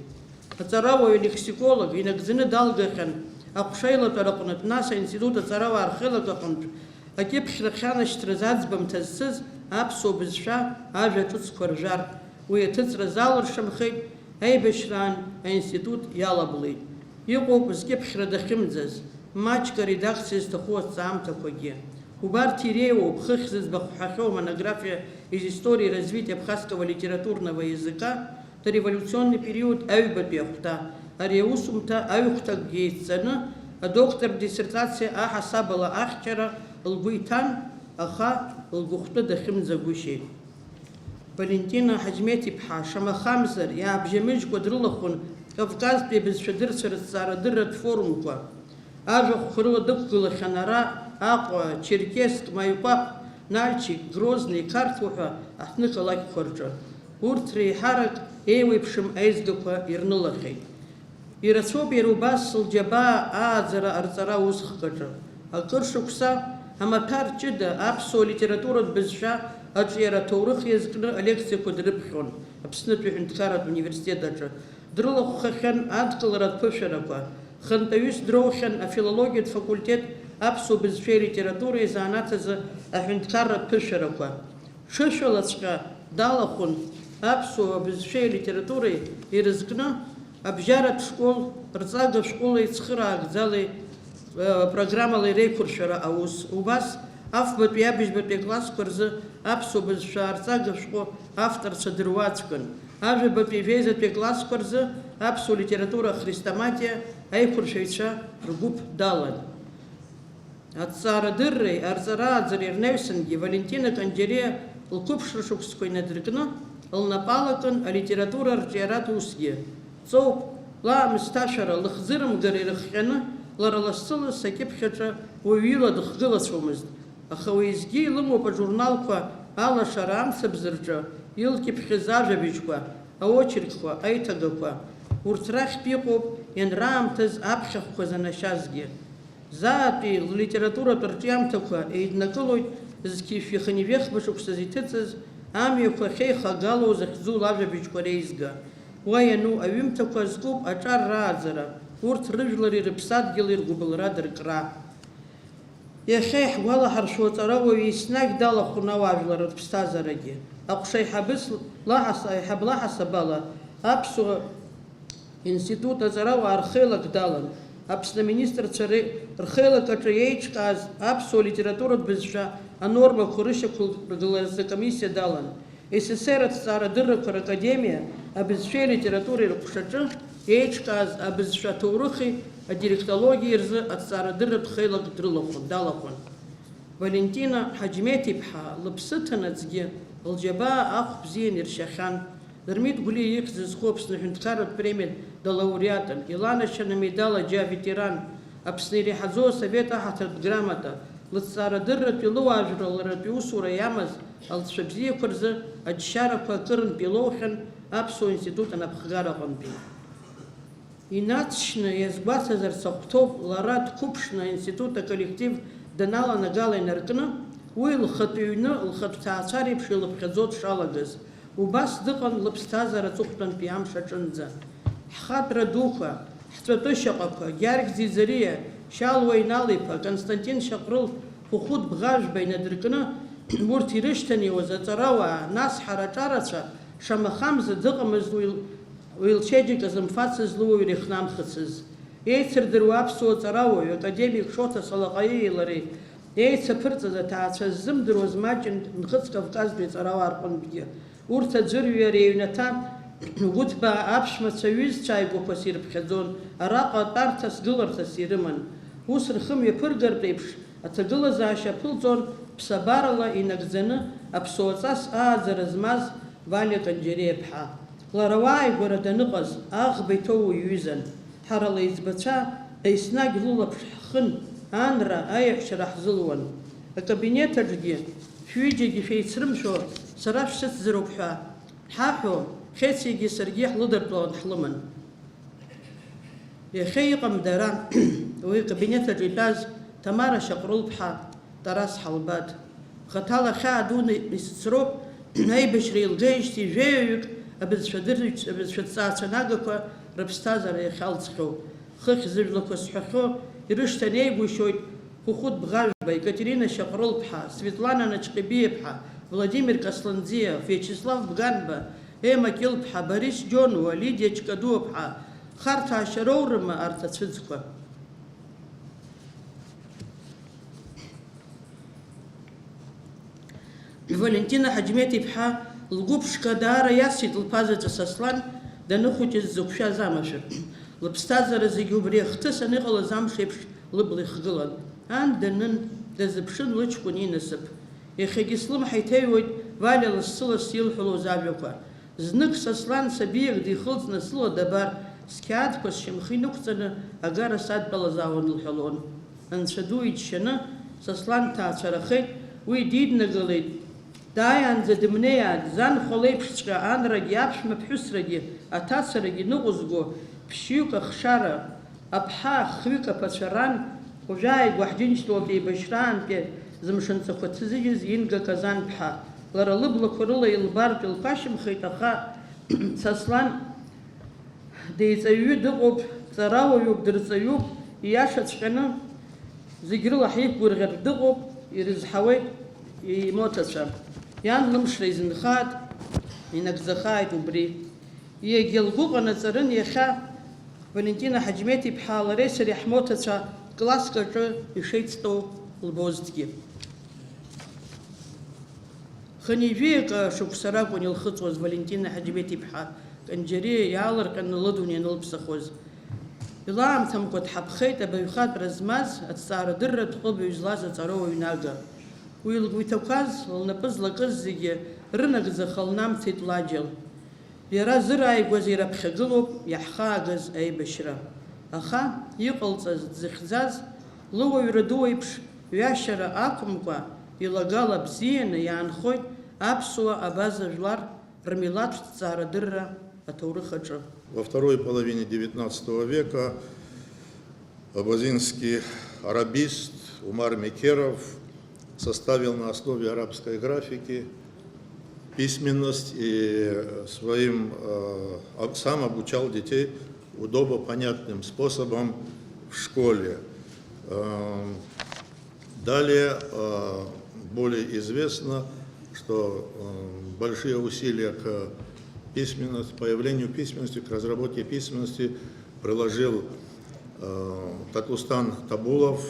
Аҵарауаҩ алексиколог инагӡаны далгахьан аҟәша аилатәараҟнытә, нас аинститут аҵарауаа рхеилак аҟынтә акьыԥхьрахь анашьҭразы аӡбамҭа зцыз аԥсуа бызшәа ажәа ҿыцқәа ржәар, уи аҭыҵра залыршамхеит, аибашьраан аинститут иалаблит. Иҟоуп зкьыԥхьра дахьымӡаз, маҷк аредакциа зҭаху аҭҵаамҭақәагьы. Убарҭ иреиуоуп хыхь зыӡбахә ҳәахьоу амонографиа из истории развития абхазского литературного языка, дореволюционный период аҩбатәи ахәҭа, ари аусумҭа аҩхәҭакгьы еицҵаны, адоктортә диссертациа аҳасабала ахьчара лгәы иҭан, аха лгәыхәтәы дахьымӡагәышьеит. Валентина Ҳаџьмеҭ-иԥҳа, шамахамзар, иаабжьамыжькәа дрылахәын Кавказтәи абызшәадырцәа рыҭҵаарадырратә форумқәа. Ажәахәқәа рыла дықәгылахьан ара Аҟәа, Черкесск, Маикәаԥ, Нальчик, Грозный, Қарҭ уҳәа аҳҭнықалақьқәа рҿы. Урҭ реиҳарак еиуеиԥшым аизгақәа ирнылахьеит. Ирацәоуп иара убас лџьабаа ааӡара арҵара аусхкаҿы. Акыр шықәса амаҭәар ҷыда аԥсуа литературатә бызшәа аҿиара аҭоурых иазкны алекциақәа дрыԥхьон Аԥснытәи аҳәынҭқарратә университет аҿы. Дрылахәхахьан адкыларатә ԥышәарақәа. Хантәаҩыс дроухьан афилологиатә факультет аԥсуа бызшәеи литературеи заанаҭ азы аҳәынҭқарратә ԥышәарақәа. Ҽышәалаҵәҟьа далахәын аԥсуа бызшәеи литературеи ирызкны абжьаратә школ рҵага шәҟәылеи цхыраагӡалеи, э, программалеи реиқәыршәара аус. Убас афбатәи абыжьбатәи аклассқәа рзы аԥсуа бызшәа арҵага шәҟәы авторцәа дыруаӡәкын. Ажәабатәи жәеизатәи аклассқәа рзы аԥсуа литература ахрестоматиа аиқәыршәаҩцәа ргәыԥ далан. Аҭҵаарадырреи арҵарааӡареи рнаҩсангьы Валентина Канџьариа лқәыԥшра шықәсқәа инадыркны, лнапы алакын алитература арҿиаратә усгьы. Ҵоуп, лаамысҭашәара, лыхӡырымгара ирыхҟьаны, лара лассы-лассы акьыԥхь аҿы уаҩ ила дыхгылацәомызт, аха уеизгьы илымоуп ажурналқәа алашара амцабз рҿы илкьыԥхьыз ажәабжьқәа, аочеркқәа, аиҭагақәа. Урҭ рахьтә иҟоуп ианраамҭаз аԥхьахәқәа занашьазгьы. Заатәи ллитературатә рҿиамҭақәа еиднакылоит зқьи жәшәи хынҩажәи жәаха шықәсазы иҭыҵыз амҩақәа ахьеихагало захьӡу лажәабжьқәа реизга. Уа иану аҩымҭақәа зкуп аҿар рааӡара, урҭ рыжәлари рыԥсадгьыли ргәыбылра дыркра. Иахьа иаҳгәалаҳаршәо аҵарауаҩ еснагь далахәын ауаажәлар рыԥсҭазаарагьы. Аҟәша аиҳабыс лаҳас-, аиҳаб лаҳасаб ала аԥсуа институт аҵарауаа рхеилак далан, Аԥсны аминистрцәа ре-, рхеилак аҿы еиҿкааз аԥсуа литературатә бызшәа анормақәа рышьақәыргыларазы акомиссиа далан, С С С Р аҭҵаарадыррақәа ракадемиа абызшәеи алитературеи рҟәшаҿы еиҿкааз абызшәа аҭоурыхи адиалектологиеи рзы аҭҵаарадырратә хеилак дрылахәын, далахәын. Валентина Ҳаџьмеҭ-иԥҳа лыԥсы ҭанаҵгьы, лџьабаа ахә бзиан иршьахьан. Дырмит Гәлиа ихьӡ зху Аԥсны аҳәынҭқарратә премиа далауреатын, иланашьан амедал Аџьа аветеран, Аԥсны иреиҳаӡоу асовет аҳаҭыртә грамота, лыҭҵаарадырратәи лыуаажәларратәи усура иамаз алҵшәа бзиақәа рзы аџьшьарақәа акырынтә илоухьан Аԥсуа институт анапхгара аҟынтәи. Инаҵшьны иазгәаҭазарц ахәҭоуп, лара дқәыԥшны аинститут аколлектив даналанагала инаркны, уи лхатә ҩны, лхатә ҭаацәа реиԥш илыԥхьаӡо дшалагаз, убас дыҟан лыԥсҭазаара аҵыхәтәантәи амш аҿынӡа. Ҳхатәра дуқәа, ҳҵәатәы шьаҟақәа, Гьаргь Ӡиӡариа, Шьалуа Инал-иԥа, Константин Шьаҟрыл, Хәыхәыт Бӷажәба инадыркны, урҭ ирышьҭанеиуаз аҵарауаа, нас ҳара аҿарацәа, шамахамзар дыҟамызт уи, уи лчеиџьыка зымфацыз, луаҩра ихнамхыцыз. Еицырдыруа аԥсуа ҵарауаҩ, академик Шоҭа Салаҟаиеи лареи еицаԥырҵаз аҭаацәа ззымдыруаз маҷын Нхыҵ Кавказтәи аҵарауаа рҟынтәгьы. Урҭ аӡәырҩы ари аҩнаҭа Гәыҭбаа аԥшәмацәа ҩызцәа ааигәақәас ирыԥхьаӡон, араҟа тәарҭас, гыларҭас ирыман. Ус рхы мҩаԥыргартә еиԥш, аҭагылазаашьа аԥылҵон, ԥсабарала инагӡаны аԥсуаҵас ааӡара змаз Валиа Канџьариа-ԥҳа. Лара уааигәара даныҟаз, аӷба иҭоу уи иҩызан. Ҳара леиҵбацәа еснагь лылаԥш ҳхын, анра, аиаҳәшьара ҳзылуан. Акабинет аҿгьы, шәҩыџьагьы шәеицрымшәо, сара шәсыцзароуп ҳәа ҳаҳәо, Хециагьы саргьы ҳлыдыртәалан ҳлыман. Иахьа иҟам дара, уи акабинет аҿы итәаз Ҭамара Шьаҟрылԥҳа, Тарас Ҳалбаҭ. Хаҭала ахьаа дуны исыцроуп, аибашьра еилгеижьҭеи жәаҩаҩык абызшәа дырҩ-, абызшәа ҭҵаацәа нагақәа рыԥсҭазаара иахьалҵхьоу. Хыхь зыжәлақәа сҳәахьоу ирышьҭанеигәышьоит Хәыхәыт Бӷажәба, Екатерина Шьаҟрылԥҳа, Светлана Наҷҟьебиаԥҳа, Владимир Касланӡиа, Виачеслав Бганба, Ема Кьылԥҳа, Борис Џьонуа, Лидиа Ҷкадуаԥҳа, харҭаашьа роурыма арҭ ацәыӡқәа? Валентина Ҳаџьмеҭ-иԥҳа лгәы ԥшқа даара иасит лԥа заҵәы Сослан даныхәыҷыз дзықәшәаз амашәыр. Лыԥсҭазаара зегьы убри ахҭысаны иҟалаз амш еиԥш лыбла ихгылан. Ан данын, дазыԥшын лыҷкәын инасыԥ. Иахьагьы слымҳа иҭаҩуеит Валиа лассы-лассы илҳәалоз ажәақәа. Знык Сослан сабиак дихылҵны сыла дабар, сқьаадқәа сшьамхы инықәҵаны агара садтәалазаауан лҳәалон. Анцәа ду иџьшьаны, Сослан дҭаацәарахеит, уи диднагалеит. Дааиаанӡа дымнеиааит, занхәа леиԥшҵәҟьа анрагьы аԥшәма ԥҳәысрагьы аҭацарагьы ныҟәызго, ԥшьҩык ахшара, аԥҳа хҩык аԥацәа ран, уажәааигәа ҳџьынџьтәылатә еибашьраантәи зымшынҵақәа ҭзыжьыз Инга Казанԥҳа, лара лыблақәа рыла илбартә илԥашьымхеит, аха Сослан деиҵаҩҩы дыҟоуп, ҵарауаҩуп, дырҵаҩуп, ииашаҵәҟьаны зегь рыла ҳиқәгәырӷьартә дыҟоуп, ирызҳауеит имоҭацәа. Иан лымшра изынхааит, инагӡахааит убри. Иагьа лгәы ҟанаҵарын иахьа Валентина Ҳаџьмеҭ-иԥҳа лареи сареи ҳмоҭацәа класск аҿы ишеицтәоу лбозҭгьы. Хынҩажәи акы шықәса ракәын илхыҵуаз Валентина Ҳаџьмеҭ-иԥҳа Канџьариа иаалырҟьаны лыдунеи анылԥсахоз. Илаамҭамкәа дҳаԥхеит абаҩхатәра змаз, аҭҵаарадырратә ҟыбаҩ злаз аҵарауаҩ Нага. Уи лгәы иҭақәаз, лнапы злакыз зегьы рынагӡаха лнамҭеит лаџьал. Иара зырааигәаз ираԥхьагылоуп иаҳхаагаз аибашьра. Аха иҟалҵаз, дзыхьӡаз, лыуаҩра ду еиԥш ҩашьара ақәымкәа, илагала бзианы иаанхоит аԥсуа абаза жәлар рмилаҭтә ҵаарадырра аҭоурых аҿы. Во второй половине девятнадцатого века абазинский арабист Умар Мекеров составил на основе арабской графики письменность и своим, э, об-, сам обучал детей удобопонятным способом в школе. Эм, далее, э, более известно, что, э, большие усилия к письменности, появлению письменности, к разработке письменности приложил, э, Татустан Табулов,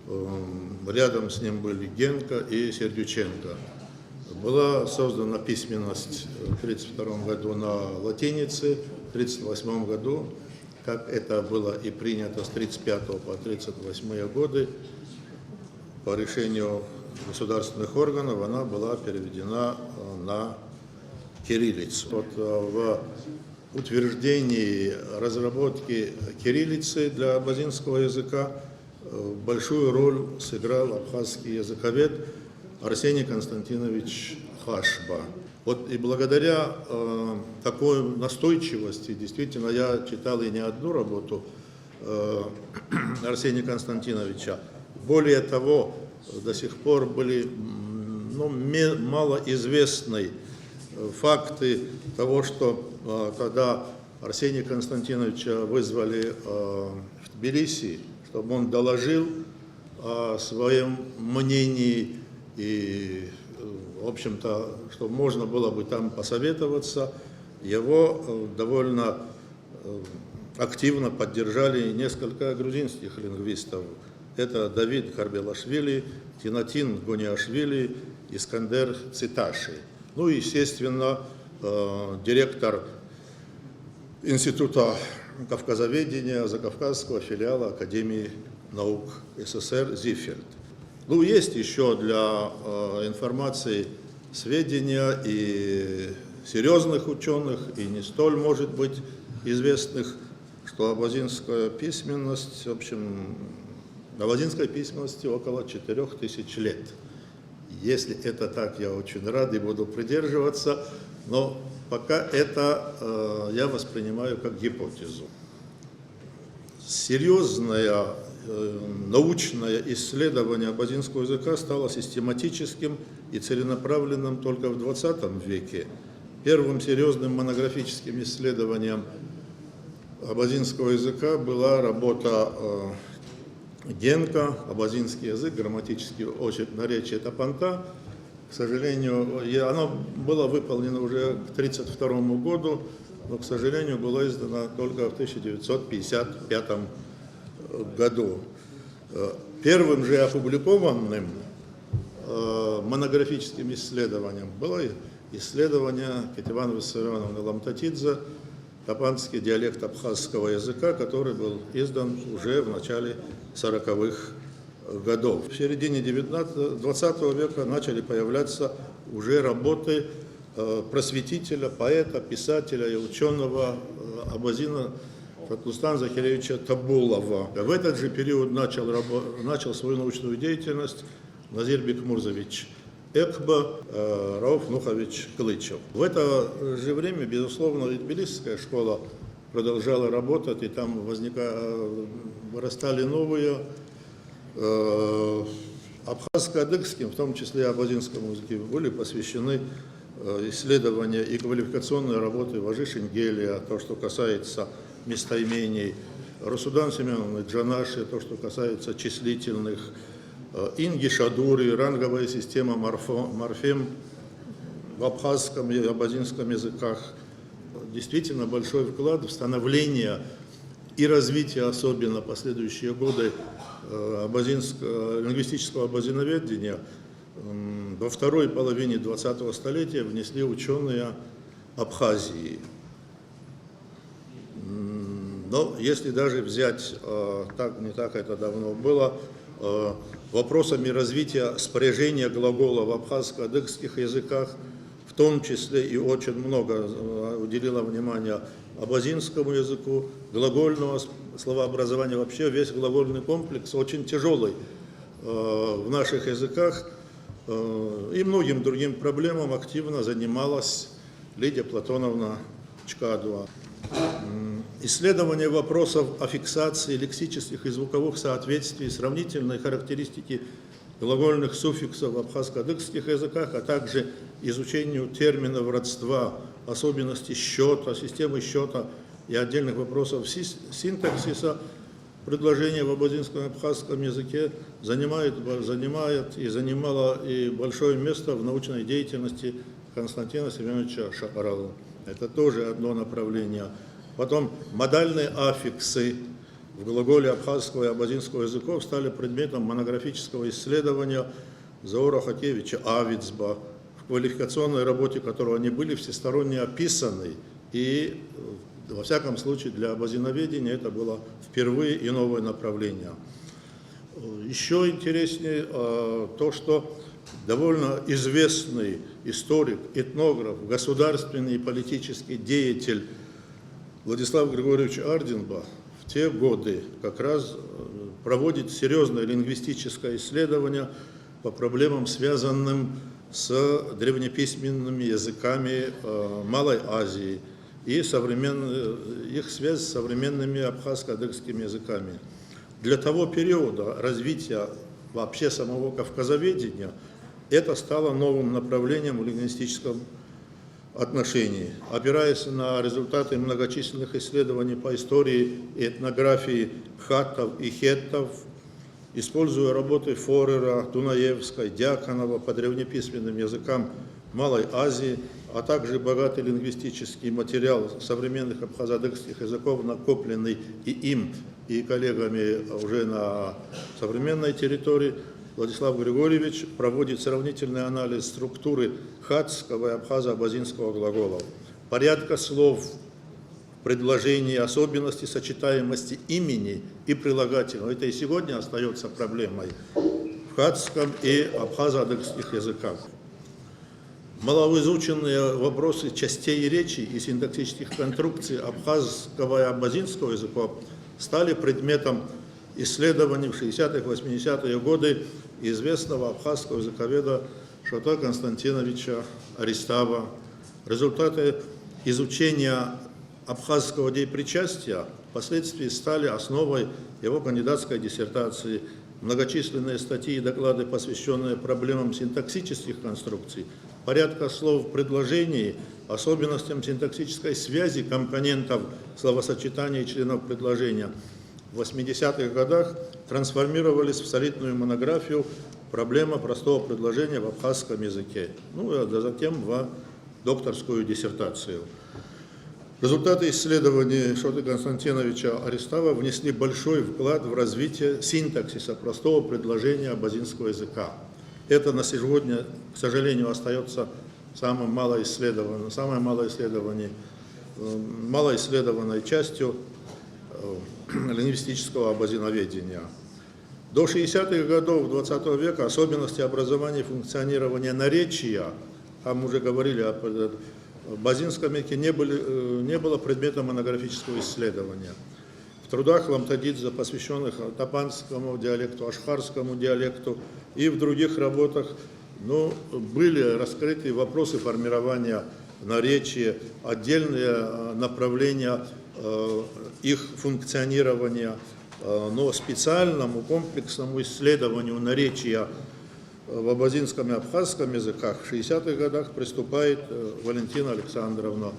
эм, рядом с ним были Генко и Сердюченко. Была создана письменность в тридцать втором году на латинице, в тридцать восьмом году, как это было и принято с тридцать пятого по тридцать восьмые годы, по решению государственных органов, она была переведена, э, на кириллицу. Вот, э, в утверждении разработки кириллицы для абазинского языка, э, большую роль сыграл абхазский языковед Арсений Константинович Хашба. Вот и благодаря, э, такой настойчивости, действительно, я читал и не одну работу, э, Арсения Константиновича. Более того, до сих пор были, м, ну, ме-, малоизвестны, э, факты того, что, э, когда Арсения Константиновича вызвали, э, в Тбилиси, чтобы он доложил о своем мнении И, э, в общем-то, что можно было бы там посоветоваться, его, э, довольно, э, активно поддержали несколько грузинских лингвистов. Это Давид Харбелашвили, Тинатин Гониашвили, Искандер Циташи. Ну и, естественно, э, директор Института кавказоведения Закавказского филиала Академии наук СССР Зиффельд. Ну, есть еще для, э, информации сведения и серьезных ученых, и не столь, может быть, известных, что абазинская письменность, в общем, абазинской письменности около четырёх тысяч лет. Если это так, я очень рад и буду придерживаться, но пока это, э, я воспринимаю как гипотезу. Серьезное, э, научное исследование абазинского языка стало систематическим и целенаправленным только в двадцатом веке. Первым серьезным монографическим исследованием абазинского языка была работа, э, Генка «Абазинский язык. Грамматический очерк наречия Тапанта». К сожалению, и оно было выполнено уже к тридцать второму году, но, к сожалению, было издано только в тысяча девятьсот пятьдесят пятом году. Э, первым же опубликованным, э, монографическим исследованием было исследование Кетеван Виссарионовны Ламтатидзе «Тапанский диалект абхазского языка», который был издан уже в начале сороковых годов. В середине девятнадцатого, двадцатого века начали появляться уже работы, э, просветителя, поэта, писателя и ученого, э, абазина Фатлустана Захиревича Табулова. В этот же период начал рабо-, начал свою научную деятельность Назир Бекмурзович Экба, э, Рауф Нухович Кылычев. В это же время, безусловно, и тбилисская школа продолжала работать, и там возника-, э, вырастали новые. Э, абхазско-адыгским, в том числе абазинскому языке, были посвящены, э, исследования и квалификационные работы Важи Шенгелия, то, что касается местоимений, Русудан Семёновны Джанаши, то, что касается числительных, э, Инги Шадури, ранговая система морфо-, морфем в абхазском и абазинском языках. Действительно большой вклад в становление и развитие, особенно последующие годы, э, абазинск-, э, лингвистического абазиноведения, м, во второй половине двадцатого столетия внесли ученые Абхазии. М, но если даже взять, э, так, не так это давно было, э, вопросами развития спряжения глагола в абхазско-адыгских языках, в том числе и очень много, э, уделила внимания абазинскому языку, глагольного с-, словообразования. Вообще весь глагольный комплекс очень тяжелый, э, в наших языках, э, и многим другим проблемам активно занималась Лидия Платоновна Чкадова. М, исследование вопросов о фиксации лексических и звуковых соответствий, сравнительной характеристики глагольных суффиксов в абхазско-адыгских языках, а также изучению терминов родства, особенностей счёта, системы счёта и отдельных вопросов сис-, синтаксиса предложения в абазинском и абхазском языке занимает, занимает и занимала и большое место в научной деятельности Константина Семёновича Шакаралы. Это тоже одно направление. Потом модальные аффиксы в глаголе абхазского и абазинского языков стали предметом монографического исследования Заура Хакевича Авицба, в квалификационной работе которого они были всессторонне описаны. И, э, во всяком случае, для абазиноведения это было впервые и новое направление. Ещё интереснее, э, то, что довольно известный историк, этнограф, государственный и политический деятель Владислав Григорьевич Ардинба в те годы как раз, э, проводит серьёзное лингвистическое исследование по проблемам, связанным с древнеписьменными языками, э, Малой Азии и современ-, э, их связь с современными абхазско-адыгскими языками. Для того периода развития вообще самого кавказоведения это стало новым направлением в лингвистическом отношении. Опираясь на результаты многочисленных исследований по истории и этнографии хаттов и хеттов, Используя работы Форера, Дунаевской, Дьяконова по древнеписьменным языкам Малой Азии, а также богатый лингвистический материал современных абхазо-адыгских языков, накопленный и им, и коллегами уже на современной территории, Владислав Григорьевич проводит сравнительный анализ структуры хатского и абхазо-абазинского глаголов, порядка слов в предложении, особенности сочетаемости имени и прилагательного. Это и сегодня остаётся проблемой в хатском и абхазо-адыгских языках. Малоизученные вопросы частей речи и синтаксических конструкций абхазского и абазинского языков стали предметом исследований в шестидесятые, восьмидесятые годы известного абхазского языковеда Шота Константиновича Аристава. Результаты изучения абхазского деепричастия впоследствии стали основой его кандидатской диссертации. Многочисленные статьи и доклады, посвящённые проблемам синтаксических конструкций, порядка слов в предложении, особенностям синтаксической связи компонентов словосочетания и членов предложения, в восьмидесятых годах трансформировались в солидную монографию «Проблема простого предложения в абхазском языке», ну, а затем в докторскую диссертацию. Результаты исследований Шоты Константиновича Аристава внесли большой вклад в развитие синтаксиса простого предложения абазинского языка. Это на сегодня, к сожалению, остаётся самым малоисследованным, самой малоисследованной, э, малоисследованной частью, э, лингвистического абазиноведения. До шестидесятых годов двадцатого века особенности образования и функционирования наречия, там уже говорили о, э, абазинском языке, не были, э, не было предметом монографического исследования. В трудах Ламтадидзе, посвящённых тапанскому диалекту, ашхарскому диалекту и в других работах, ну, были раскрыты вопросы формирования наречия, отдельные, э, направления, э, их функционирования, э, но специальному комплексному исследованию наречия в абазинском и абхазском языках в шестидесятых годах приступает, э, Валентина Александровна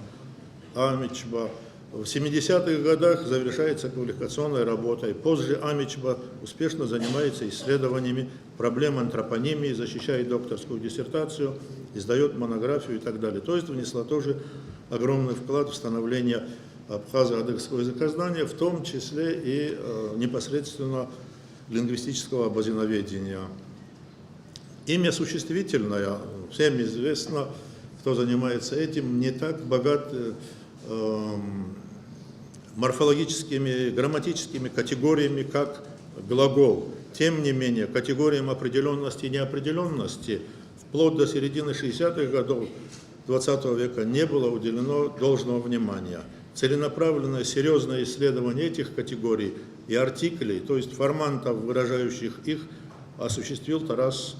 Амичба. В семидесятых годах завершается квалификационной работой. Позже Амичба успешно занимается исследованиями проблем антропонимии, защищает докторскую диссертацию, издаёт монографию и так далее. То есть внесла тоже огромный вклад в становление абхазо-адыгского языкознания, в том числе и, э, непосредственно лингвистического абазиноведения. Имя существительное, всем известно, кто занимается этим, не так богат, э, эм, морфологическими, грамматическими категориями, как глагол. Тем не менее, категориям определённости и неопределённости вплоть до середины шестидесятых годов двадцатого века не было уделено должного внимания. Целенаправленное серьёзное исследование этих категорий и артиклей, то есть формантов, выражающих их, осуществил Тарас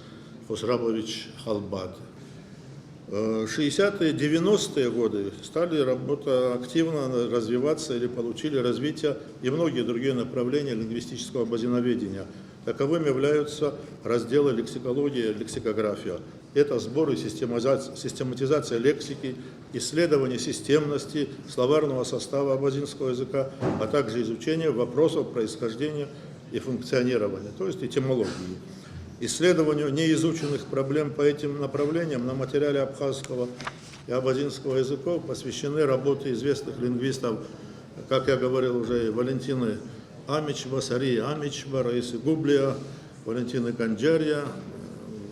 Хосрабович Халбад. Э, шестидесятые, девяностые годы стали работа активно развиваться или получили развитие и многие другие направления лингвистического абазиноведения. Таковыми являются разделы лексикология и лексикография. Это сбор и систематиза-, систематизация лексики, исследование системности словарного состава абазинского языка, а также изучение вопросов происхождения и функционирования, то есть этимологии. Исследованию неизученных проблем по этим направлениям на материале абхазского и абазинского языков посвящены работы известных лингвистов, как я говорил уже, Валентины Амичба, Сарии Амичба, Раисы Гублия, Валентины Канджария,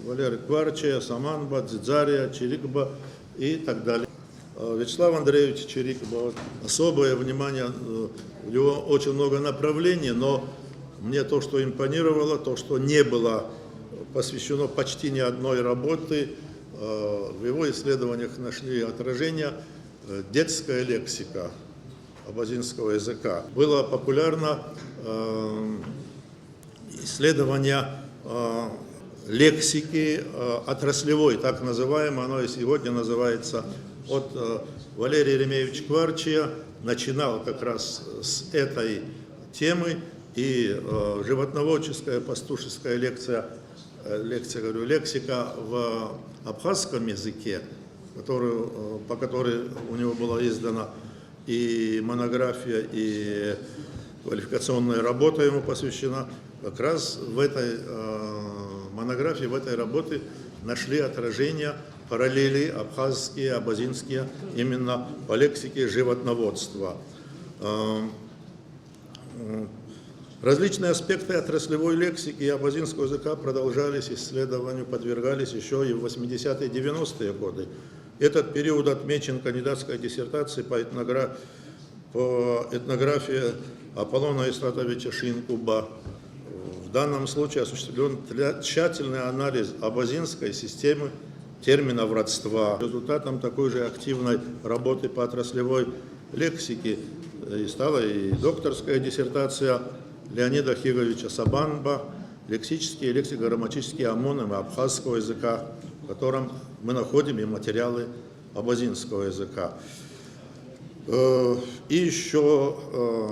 Валеры Кварчия, Саманба, Дзидзария, Чирикба и так далее. Э, Вячеслав Андреевич Чирикба, вот особое внимание, э, у него очень много направлений, но мне то, что импонировало, то, что не было посвящено почти ни одной работы, э, в его исследованиях нашли отражение, э, детская лексика абазинского языка. Было популярно, э, исследование, э, лексики, э, отраслевой, так называемой, оно и сегодня называется. Вот, э, Валерий Еремеевич Кварчия начинал как раз с этой темы, и, э, животноводческая, пастушеская лекция, э, лекция, говорю, лексика в абхазском языке, которую, э, по которой у него была издана и монография, и Квалификационная работа ему посвящена. Как раз в этой э, монографии, в этой работе нашли отражение параллели абхазские, абазинские именно по лексике животноводства. Э, м, Различные аспекты отраслевой лексики и абазинского языка продолжались исследованию, подвергались еще и в восьмидесятые, девяностые годы. Этот период отмечен кандидатской диссертацией по этногра- по этнографии Аполлона Исратовича Шинкуба. В данном случае осуществлен тля- тщательный анализ абазинской системы терминов родства. Результатом такой же активной работы по отраслевой лексике э, и стала и докторская диссертация Леонида Хиговича Сабанба «Лексические и лексикограмматические омонимы абхазского языка», в котором мы находим и материалы абазинского языка. Э, И еще э,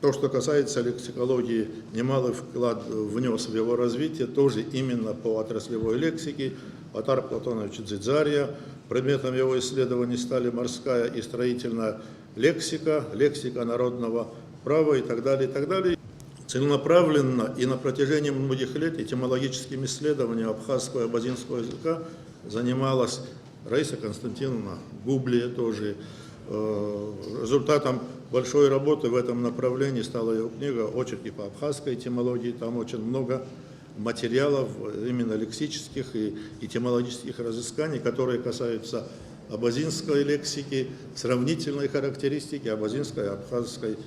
то, что касается лексикологии, немалый вклад внес в его развитие, тоже именно по отраслевой лексике, Отар Платонович Дзидзария. Предметом его исследований стали морская и строительная лексика, лексика народного права и так далее, и так далее. Целенаправленно и на протяжении многих лет этимологическим исследованием абхазского и абазинского языка занималась Раиса Константиновна Гублия тоже. Э, Результатом большой работы в этом направлении стала его книга «Очерки по абхазской этимологии». Там очень много материалов, именно лексических и этимологических разысканий, которые касаются абазинской лексики, сравнительной характеристики абазинской и абхазской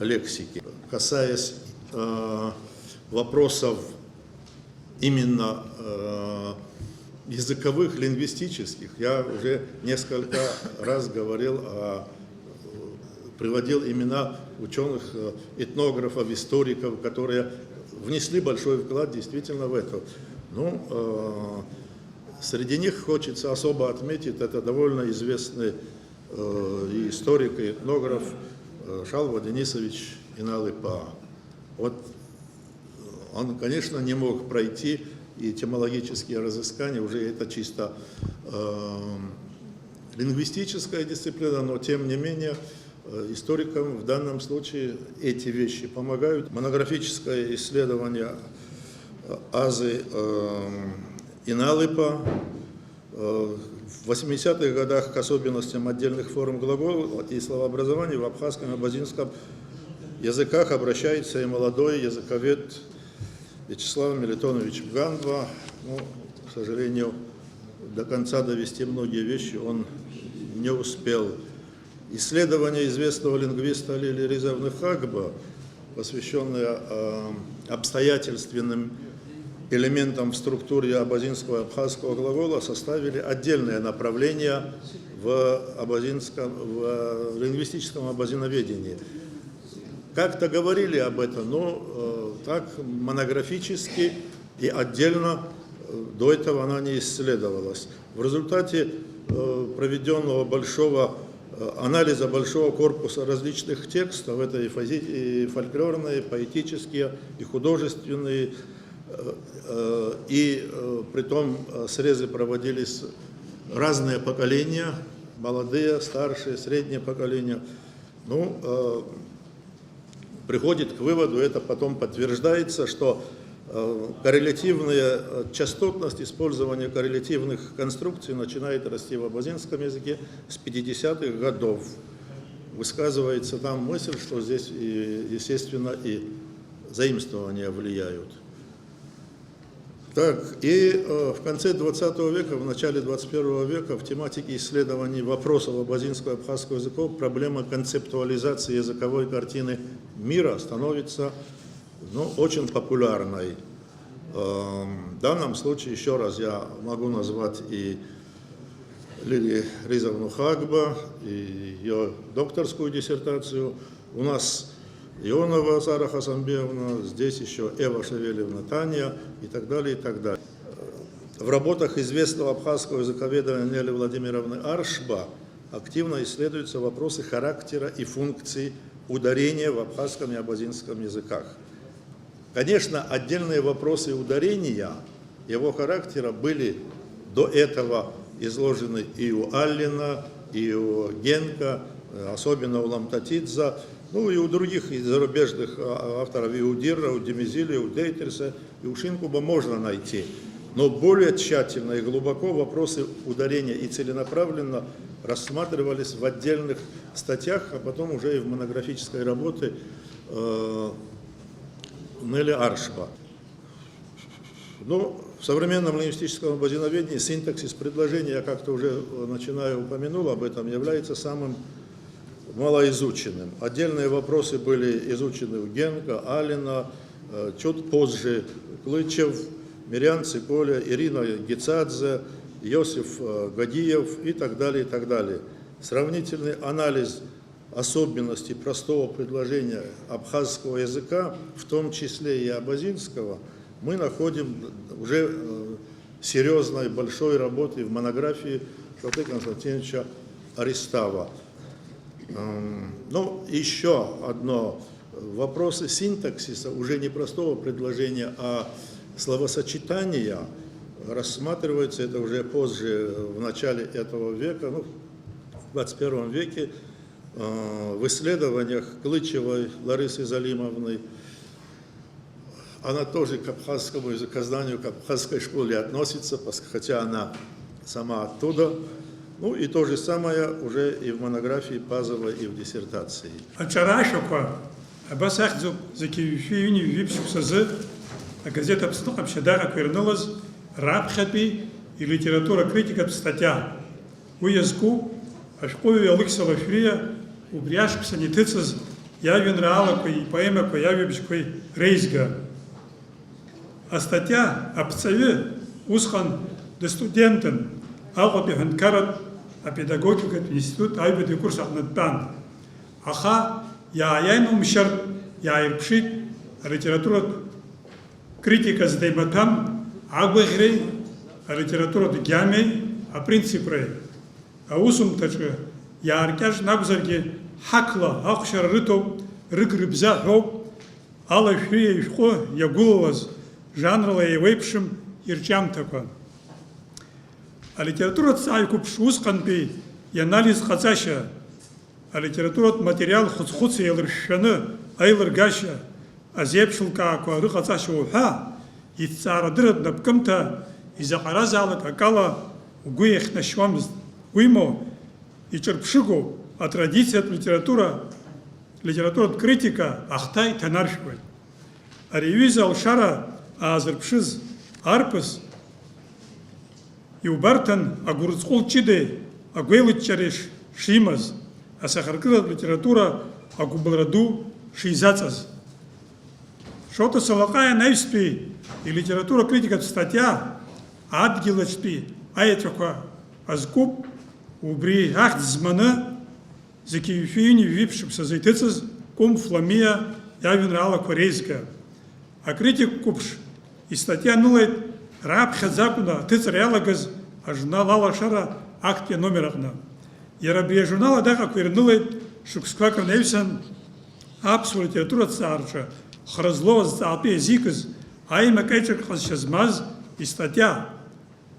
лексики. Касаясь э, вопросов именно э, языковых, лингвистических, я уже несколько раз говорил о приводил имена ученых, э, этнографов, историков, которые внесли большой вклад действительно в это. Ну, э, среди них хочется особо отметить, это довольно известный э, и историк, и этнограф э, Шалва Денисович Иналыпа. Вот он, конечно, не мог пройти и этимологические разыскания, уже это чисто э, лингвистическая дисциплина, но тем не менее э, историкам в данном случае эти вещи помогают. Монографическое исследование э, Азы э, Иналыпа э, в восьмидесятых годах к особенностям отдельных форм глагола и словообразования в абхазском и абазинском языках обращается и молодой языковед Вячеслав Мелитонович Ганва. Ну, к сожалению, до конца довести многие вещи он не успел. Исследование известного лингвиста Лили Ризовны Хагба, посвящённое э, обстоятельственным элементам в структуре абазинского и абхазского глагола, составили отдельное направление в абазинском, в лингвистическом абазиноведении. Как-то говорили об этом, но э, так монографически и отдельно э, до этого она не исследовалась. В результате э, проведённого большого э, анализа большого корпуса различных текстов, это и, фози- и фольклорные, и поэтические, и художественные, э, э, и э, притом э, срезы проводились разные поколения, молодые, старшие, среднее поколение. Ну, э, приходит к выводу, это потом подтверждается, что э, коррелятивная э, частотность использования коррелятивных конструкций начинает расти в абазинском языке с пятидесятых годов. Высказывается там мысль, что здесь, и, естественно, и заимствования влияют. Так, и э, в конце двадцатого века, в начале двадцать первого века в тематике исследований вопросов абазинского и абхазского языков проблема концептуализации языковой картины мира становится ну, очень популярной. Эм, В данном случае, еще раз, я могу назвать и Лили Ризовну Хагба, и ее докторскую диссертацию. У нас Ионова Сара Хасанбеевна, здесь еще Эва Шевелевна Таня и так далее, и так далее. В работах известного абхазского языковеда Нелли Владимировны Аршба активно исследуются вопросы характера и функции ударения в абхазском и абазинском языках. Конечно, отдельные вопросы ударения, его характера были до этого изложены и у Аллина, и у Генка, особенно у Ламтатидзе. Ну и у других и зарубежных а, авторов, и у Дирра, у Демизиля, и у Дейтерса, и у Шинкуба можно найти. Но более тщательно и глубоко вопросы ударения и целенаправленно рассматривались в отдельных статьях, а потом уже и в монографической работе э, Нелли Аршба. Ну, в современном лингвистическом абазиноведении синтаксис предложения, я как-то уже э, начинаю упомянул об этом, является самым малоизученным. Отдельные вопросы были изучены у Генка, Алина, э, чуть позже Клычев, Мириан Циколя, Ирина Гицадзе, Иосиф э, Гадиев и так далее, и так далее. Сравнительный анализ особенностей простого предложения абхазского языка, в том числе и абазинского, мы находим уже э, серьезной большой работы в монографии Шоты Константиновича Аристава. Эм, Ну, еще одно. Вопросы синтаксиса, уже не простого предложения, а словосочетания, рассматриваются, это уже позже, в начале этого века, ну, в двадцать первом веке, э, в исследованиях Клычевой Ларисы Залимовны. Она тоже к абхазскому язык-, к знанию к абхазской школе относится, пос- хотя она сама оттуда. Ну и то же самое уже и в монографии Пазова, и в диссертации. Аҿара ашәақәа абас ахьӡуп, зқьи жәшәи ҩынҩажәи ԥшьышықәсазы агазеҭ Аԥсны Ҟаԥшь адаҟьақәа ирнылаз раԥхьатәи илитература критикатә статиа. Уи иазку ашәҟәыҩҩы Алықьса Лашәриа убри ашықәсан иҭыҵыз иажәеинраалақәеи ипоемақәеи иажәабжьқәеи реизга. Астатиа аԥҵаҩы усҟан дыстудентын, Аҟәатәи аҳәынҭқарратә апедагогикатә институт аҩбатәи акурс аҟны дтәан. Аха иааиааины умшьартә иааирԥшит алитературатә критика зда имаҭәам агәаӷьреи алитературатә гьамеи апринципреи. Аусумҭаҿы иааркьаҿны акәзаргьы, ҳақла ахәшьара рыҭоуп, рыг-рыбза ҳәоуп, Алашәриа ишәҟәы иагәылалаз жанрла еиуеиԥшым ирҿиамҭақәа. Алитератураҭҵааҩ қәыԥш усҟантәи ианализ ҟаҵашьа, алитературатә материал хәыц-хәыц еилыршәшәаны аилыргашьа, азеиԥш лкаақәа рыҟаҵашьа уҳәа, иҭҵаарадырратә напкымҭа изаҟаразаалак акала угәы иахьнашьуамызт. Уимоу, иҿырԥшыгоу атрадициатә литература, литературатә критика ахҭа иҭанаршәуеит. Ари аҩыза алшара аазырԥшыз арԥыс иубарҭан агәырҵҟәыл ҷыдеи агәеилыҷҷареи ш-, шимаз, асахьаркыратә литература агәыбылра ду шизаҵаз. Шоҭа Салаҟаиа анаҩстәи илитература критикатә статиа адгьылаҿтәи аеҵәақәа азкуп, убри ахьӡ зманы зқьи жәшәи ҩынҩажәи ԥшьышықәсазы иҭыҵыз Кәымф Ламиа иажәеинраалақәа реизга. Акритик қәыԥш истатиа анылеит раԥхьаӡа акәны аҭыҵра иалагаз ажурнал Алашара актәи аномер аҟны. Иара абри ажурнал адаҟьақәа ирнылеит шықәсқәак рнаҩсан аԥсуа литератураҭҵаараҿы хра злоу азҵаатәы иазикыз аимак-аиҿак ҟазшьа змаз истатиа.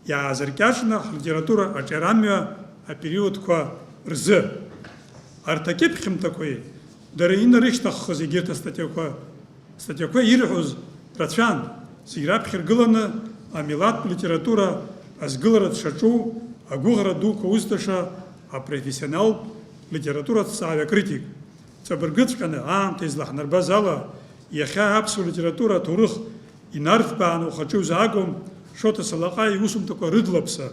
Иаазыркьаҿны ҳлитература аҿиарамҩа апериодқәа рзы. Арҭ акьыԥхьымҭақәеи дара инарышьҭаххыз егьырҭ астатиақәа, статиақәа ирҳәоз рацәан, зегь раԥхьа иргыланы амилаҭтә литература азгылара дшаҿу агәыӷра дуқәа узҭаша апрофессионалтә литератураҭҵааҩ акритик. Ҵабыргыҵәҟьаны аамҭа излаҳнарбаз ала, иахьа аԥсуа литература аҭоурых инарҭбааны ухаҿы иузаагом Шоҭа Салаҟаиа иусумҭақәа рыдлаԥса.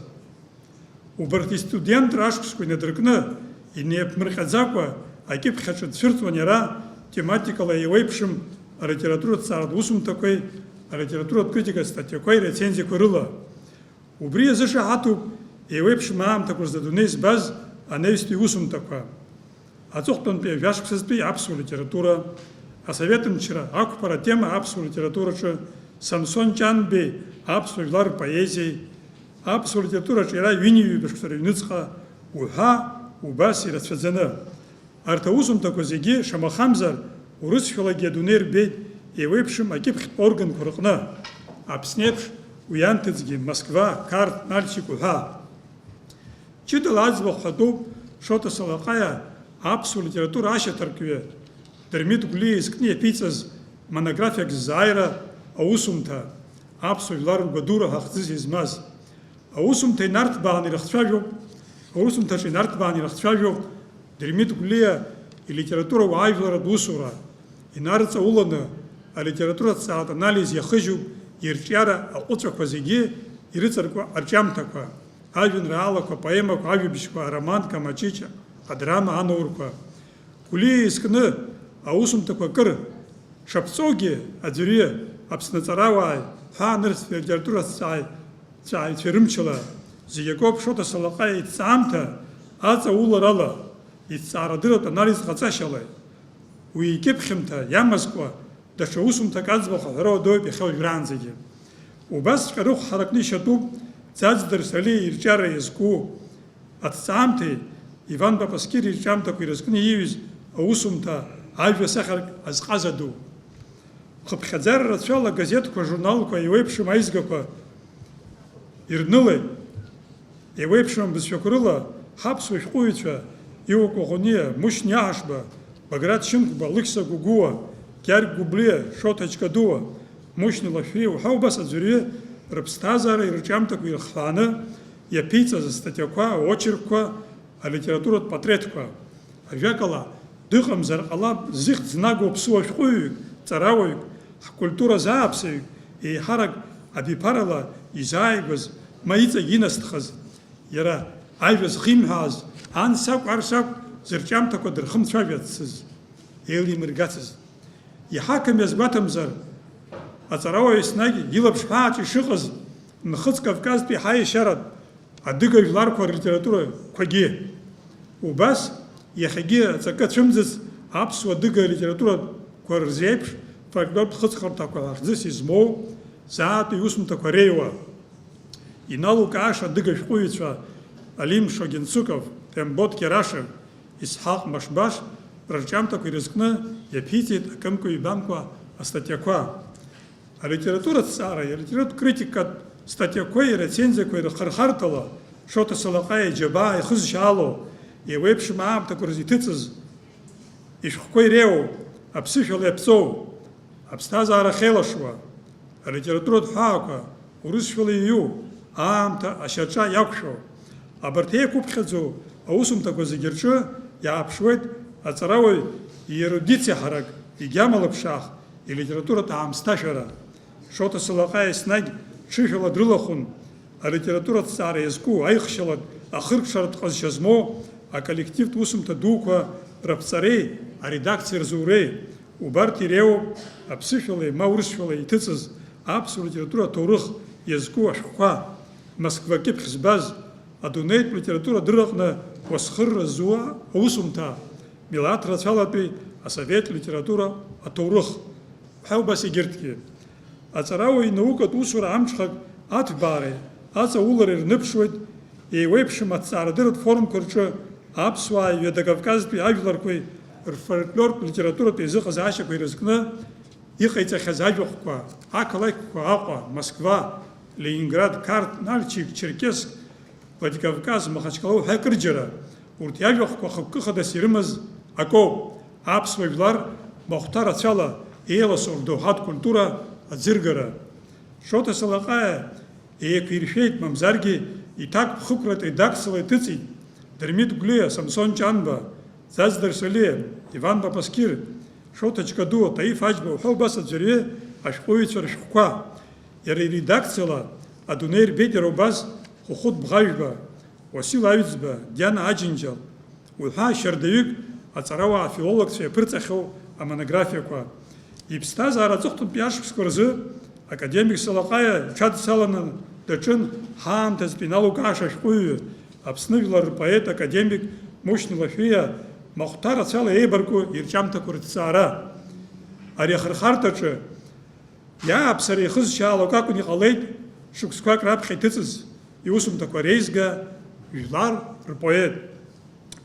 Убарҭ истудентра ашықәсқәа инадыркны, инеиԥмырҟьаӡакәа акьыԥхь аҿы дцәырҵуан иара, тематикала еиуеиԥшым алитератураҭҵааратә усумҭақәеи алитературатә критикатә статиақәеи рецензиақәа рыла. Убри иазышаҳаҭуп еиуеиԥшым аамҭақәа рзы адунеи збаз анаҩстәи иусумҭақәа. Аҵыхәтәантәи ажәашықәсазтәи аԥсуа литература, асовет мчра ақәԥара атема аԥсуа литератураҿы, Самсон Ҷанбеи аԥсуа жәлар рпоезиеи, аԥсуа литератураҿы иара ҩынҩажәи ҩба шықәса рыҩныҵҟа уҳәа убас ирацәаӡаны. Арҭ аусумҭақәа зегьы, шамахамзар, урысшәалагьы адунеи рбеит еиуеиԥшым акьыԥхьтә органқәа рҟны, Аԥсны еиԥш уи анҭыҵгьы, Москва, Қарҭ, Нальчик уҳәа. Ҷыдала аӡбахә ҳәатәуп Шоҭа Салаҟаиа аԥсуа литература ашьаҭаркҩы, Дырмит Гәлиа изкны иаԥиҵаз монографиак ззааира аусумҭа, аԥсуа жәлар ргәадура ҳәа хьӡыс измаз. Аусумҭа инарҭбааны ирыхцәажәоуп, аусумҭаҿы инарҭбааны ирыхцәажәоуп Дырмит Гәлиа илитература уаажәларратә усура, инарҵауланы алитератураҭҵааратә анализ иахыжьуп ирҿиара аҟәыҵәақәа зегьы ирыҵаркуа арҿиамҭақәа, ажәеинраалақәа, апоемақәа, ажәабжьқәа, аромантә камаҷыҷ, адрама, анаурқәа. Гәлиа изкны аусумҭақәа акыр шаԥҵоугьы аӡәырҩы Аԥсны аҵарауааи ҳәаанырцәтәи алитератураҭҵааи ҵааҩцәа рымчала зегь акоуп Шоҭа Салаҟаиа иҭҵаамҭа аҵауларала, иҭҵаарадырратә анализ ҟаҵашьала, уи икьыԥхьымҭа иамазкуа даҽа усумҭак аӡбахә аҳәара уадаҩуп иахьа уажәраанӡагьы. Убасҵәҟьа рыхә ҳаракны ишьатәуп Ӡаӡ Дарсалиа ирҿиара иазку аҭҵаамҭеи Иван Папаскир ирҿиамҭақәа ирызкны ииҩыз аусумҭа ажәа сахьарк азҟаза ду. Хыԥхьаӡара рацәала газеҭқәа, журналқәа, еиуеиԥшым аизгақәа ирнылеит. Еиуеиԥшым абызшәақәа рыла ҳаԥсуа шәҟәыҩҩцәа Иуа Коӷониа, Мушьни Аҳашба, Баграт Шьынқәба, Лықьса Гәыгәуа, Гьаргь Гәыблиа, Шоҭа Чкадуа, Мушьни Лашәриа уҳәа убас аӡәырҩы рыԥсҭазаара ирҿиамҭақәа ирыхҳәааны иаԥиҵаз астатиақәа, аочеркқәа, алитературатә патреҭқәа. Ажәакала, дыҟамзар ҟалап зыхьӡ знаго ԥсуа шәҟәыҩҩык, ҵарауаҩык, ҳкультура азааԥсаҩык, еиҳарак абиԥарала изааигәаз, ма иҵегь инасҭхаз, иара ажәа зхимҳәааз, ан сакә, ар сакә, зырҿиамҭақәа дырхымцәажәацыз, еилимыргацыз. Иҳақым иазгәаҭамзар, аҵарауаҩ еснагь илаԥш ҳәааҿ ишыҟаз, Нхыҵ Кавказтәи ҳаиашьаратә адыга жәларқәа рлитературақәагьы. Убас, иахьагьы аҵакы ацәымӡыц аԥсуа адыга литературақәа рзеиԥш фольклортә хыҵхырҭақәа ҳәа хьӡыс измоу заатәи иусумҭақәа реиуа. Иналукааша адыга шәҟәыҩҩцәа Алим Шогенцуков, Тембот Кьарашев, Исҳаҟ Машбаш рырҿиамҭақәа ирызкны иаԥиҵеит акымкәа-ҩбамкәа астатиақәа. Алитератураҭҵаара, алитературатә критикатә статиақәеи рецензиақәеи рхырхарҭала Шоҭа Салаҟаиа иџьабаа ихызшьаало, еиуеиԥшым аамҭақәа рзы иҭыҵыз ишәҟәқәа иреиуоу, аԥсышәала иаԥҵоу, аԥсҭазаара ахьеилашуа, алитературатә ҳәаақәа урысшәала иҩу, аамҭа ашьаҿа иақәшәо, абарҭ еиқәыԥхьаӡоу аусумҭақәа зегьы рҿы иааԥшуеит аҵарауаҩ иерудициа ҳарак, игьама лыԥшаах, илитературатә аамсҭашәара. Шоҭа Салаҟаиа еснагь ҽыжәла дрылахәын алитератураҭҵаара иазку аихшьалатә ахыркәшаратә ҟазшьа змоу аколлективтә усумҭа дуқәа рыԥҵареи аредакциа рзуреи. Убарҭ иреиуоуп аԥсышәалеи ма урысшәалеи иҭыҵыз аԥсуа литература аҭоурых иазку ашәҟәқәа, Москва кьыԥхь збаз, адунеитә литература адырраҟны уасхырра зуа аусумҭа, милаҭ рацәалатәи асовет литература аҭоурых ҳәа убас егьырҭгьы. Аҵарауаҩ инаукатә усура амҽхак аҭбаареи аҵаулареи рныԥшуеит, еиуеиԥшым аҭҵаарадырратә форумқәа рҿы аԥсуааи ҩадакавказтәи ажәларқәеи рфольклортә литературатә еизыҟазаашьақәа ирызкны иҟаиҵахьаз ажәахәқәа, ақалақьқәа Аҟәа, Москва, Ленинград, Қарҭ, Нальчик, Черкесск, Владикавказ, Махачкала уҳәа акырџьара, урҭ иажәахәқәа хықәкы хадас ирымаз акоуп, аԥсуа жәлар махәҭа рацәала еиласоу рдоуҳатә культура аӡыргара. Шоҭа Салаҟаиа еиқәиршәеит, мамзаргьы иҭакԥхықәратә редакциала иҭыҵит Дырмит Гәлиа, Самсон Ҷанба, Ӡаӡ Дарсалиа, Иван Папаскир, Шоҭа Чкадуа, Таиф Аџьба уҳәа убас аӡәырҩы ашәҟәыҩҩцәа рышәҟәқәа. Иара иредакциала адунеи рбеит иара убас Хәыхәыт Бӷажәба, Уасил Аҩӡба, Диана Аџьынџьал уҳәа шьардаҩык аҵарауаа афилологцәа иаԥырҵахьоу амонографиақәа. Иԥсҭазаара аҵыхәтәантәи ашықәсқәа рзы академик Салаҟаиа иҽадҵаланы даҿын ҳаамҭазтәи иналукааша ашәҟәыҩҩы, Аԥсны жәлар рпоет академик Мушьни Лашәриа махәҭа рацәала еибарку ирҿиамҭақәа рыҭҵаара. Ари ахырхарҭаҿы иааԥсара ихызшьаалак акәын иҟалеит шықәсқәак раԥхьа иҭыҵыз иусумҭақәа реизга, жәлар рпоет.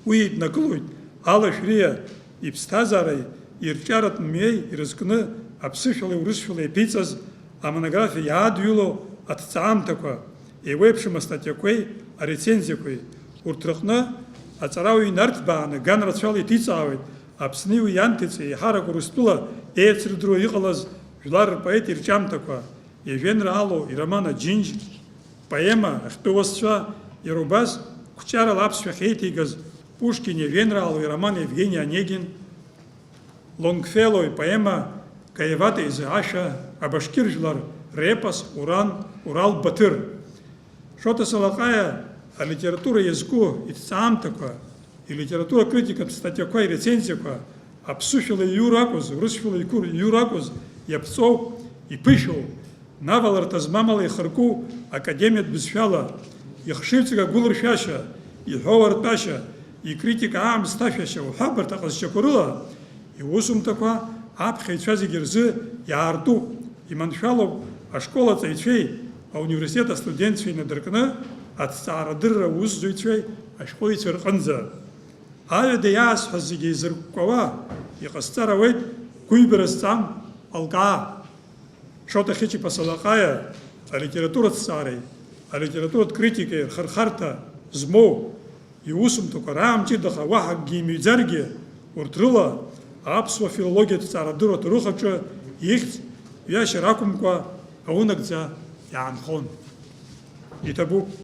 Уи иднакылоит Алашәриа иԥсҭазаареи ирҿиаратә мҩеи ирызкны аԥсышәалеи урысшәалеи иаԥиҵаз амонографиа иаадҩыло аҭҵаамҭақәа, еиуеиԥшым астатиақәеи арецензиақәеи. Урҭ рыҟны аҵарауаҩ инарҭбааны ган рацәала иҭиҵаауеит Аԥсни уи ианҭыҵ еиҳарак Урыстәыла еицырдыруа иҟалаз жәлар рпоет ирҿиамҭақәа, иажәеинраалоу ироман Аџьынџь, поема Ахьтәы уасцәа, иара убас қәҿиарала аԥсшәахь еиҭеигаз Пушкин иажәеинраалоу ироман Евгений Онегин, Лонгфелло ипоема Гаевата изы ашәа, абашкир жәлар репос Уран, Урал баҭыр. Шоҭа Салаҟаиа алитература иазку иҭҵаамҭақәа, илитература критикатә статиақәа, ирецензиақәа, аԥсышәала ииур акәыз, урысшәала иқәыр-, ииур акәыз, иаԥҵоу, иԥышәоу, наваларҭа змам ала ихырку академиатә бызшәала, ихшыҩҵак агәылыршәашьа, иҳәоу артәашьа, икритика аамсҭашәашьа уҳәа абарҭ аҟазшьақәа рыла, иусумҭақәа аԥхьаҩцәа зегьы рзы иаартуп, иманшәалоуп ашкол аҵаҩцәеи ауниверситет астудентцәеи инадыркны аҭҵаарадырра аусзуҩцәеи ашәҟәыҩҩцәа рҟынӡа. Аҩада иаасҳәаз зегьы еизыркәкәауа иҟасҵар ауеит, гәыҩбара зҵам алкаа. Шоҭа Хьычиԥа Салаҟаиа алитератураҭҵаареи алитературатә критикеи рхырхарҭа змоу иусумҭақәа раамҷыдаха уаҳа акгьы имҩӡаргьы, урҭ рыла аԥсуа филологиатә ҭҵаарадырра аҭоурых аҿы ихьӡ ҩашьар ақәымкәа аунагӡа иаанхон. Иҭабуп.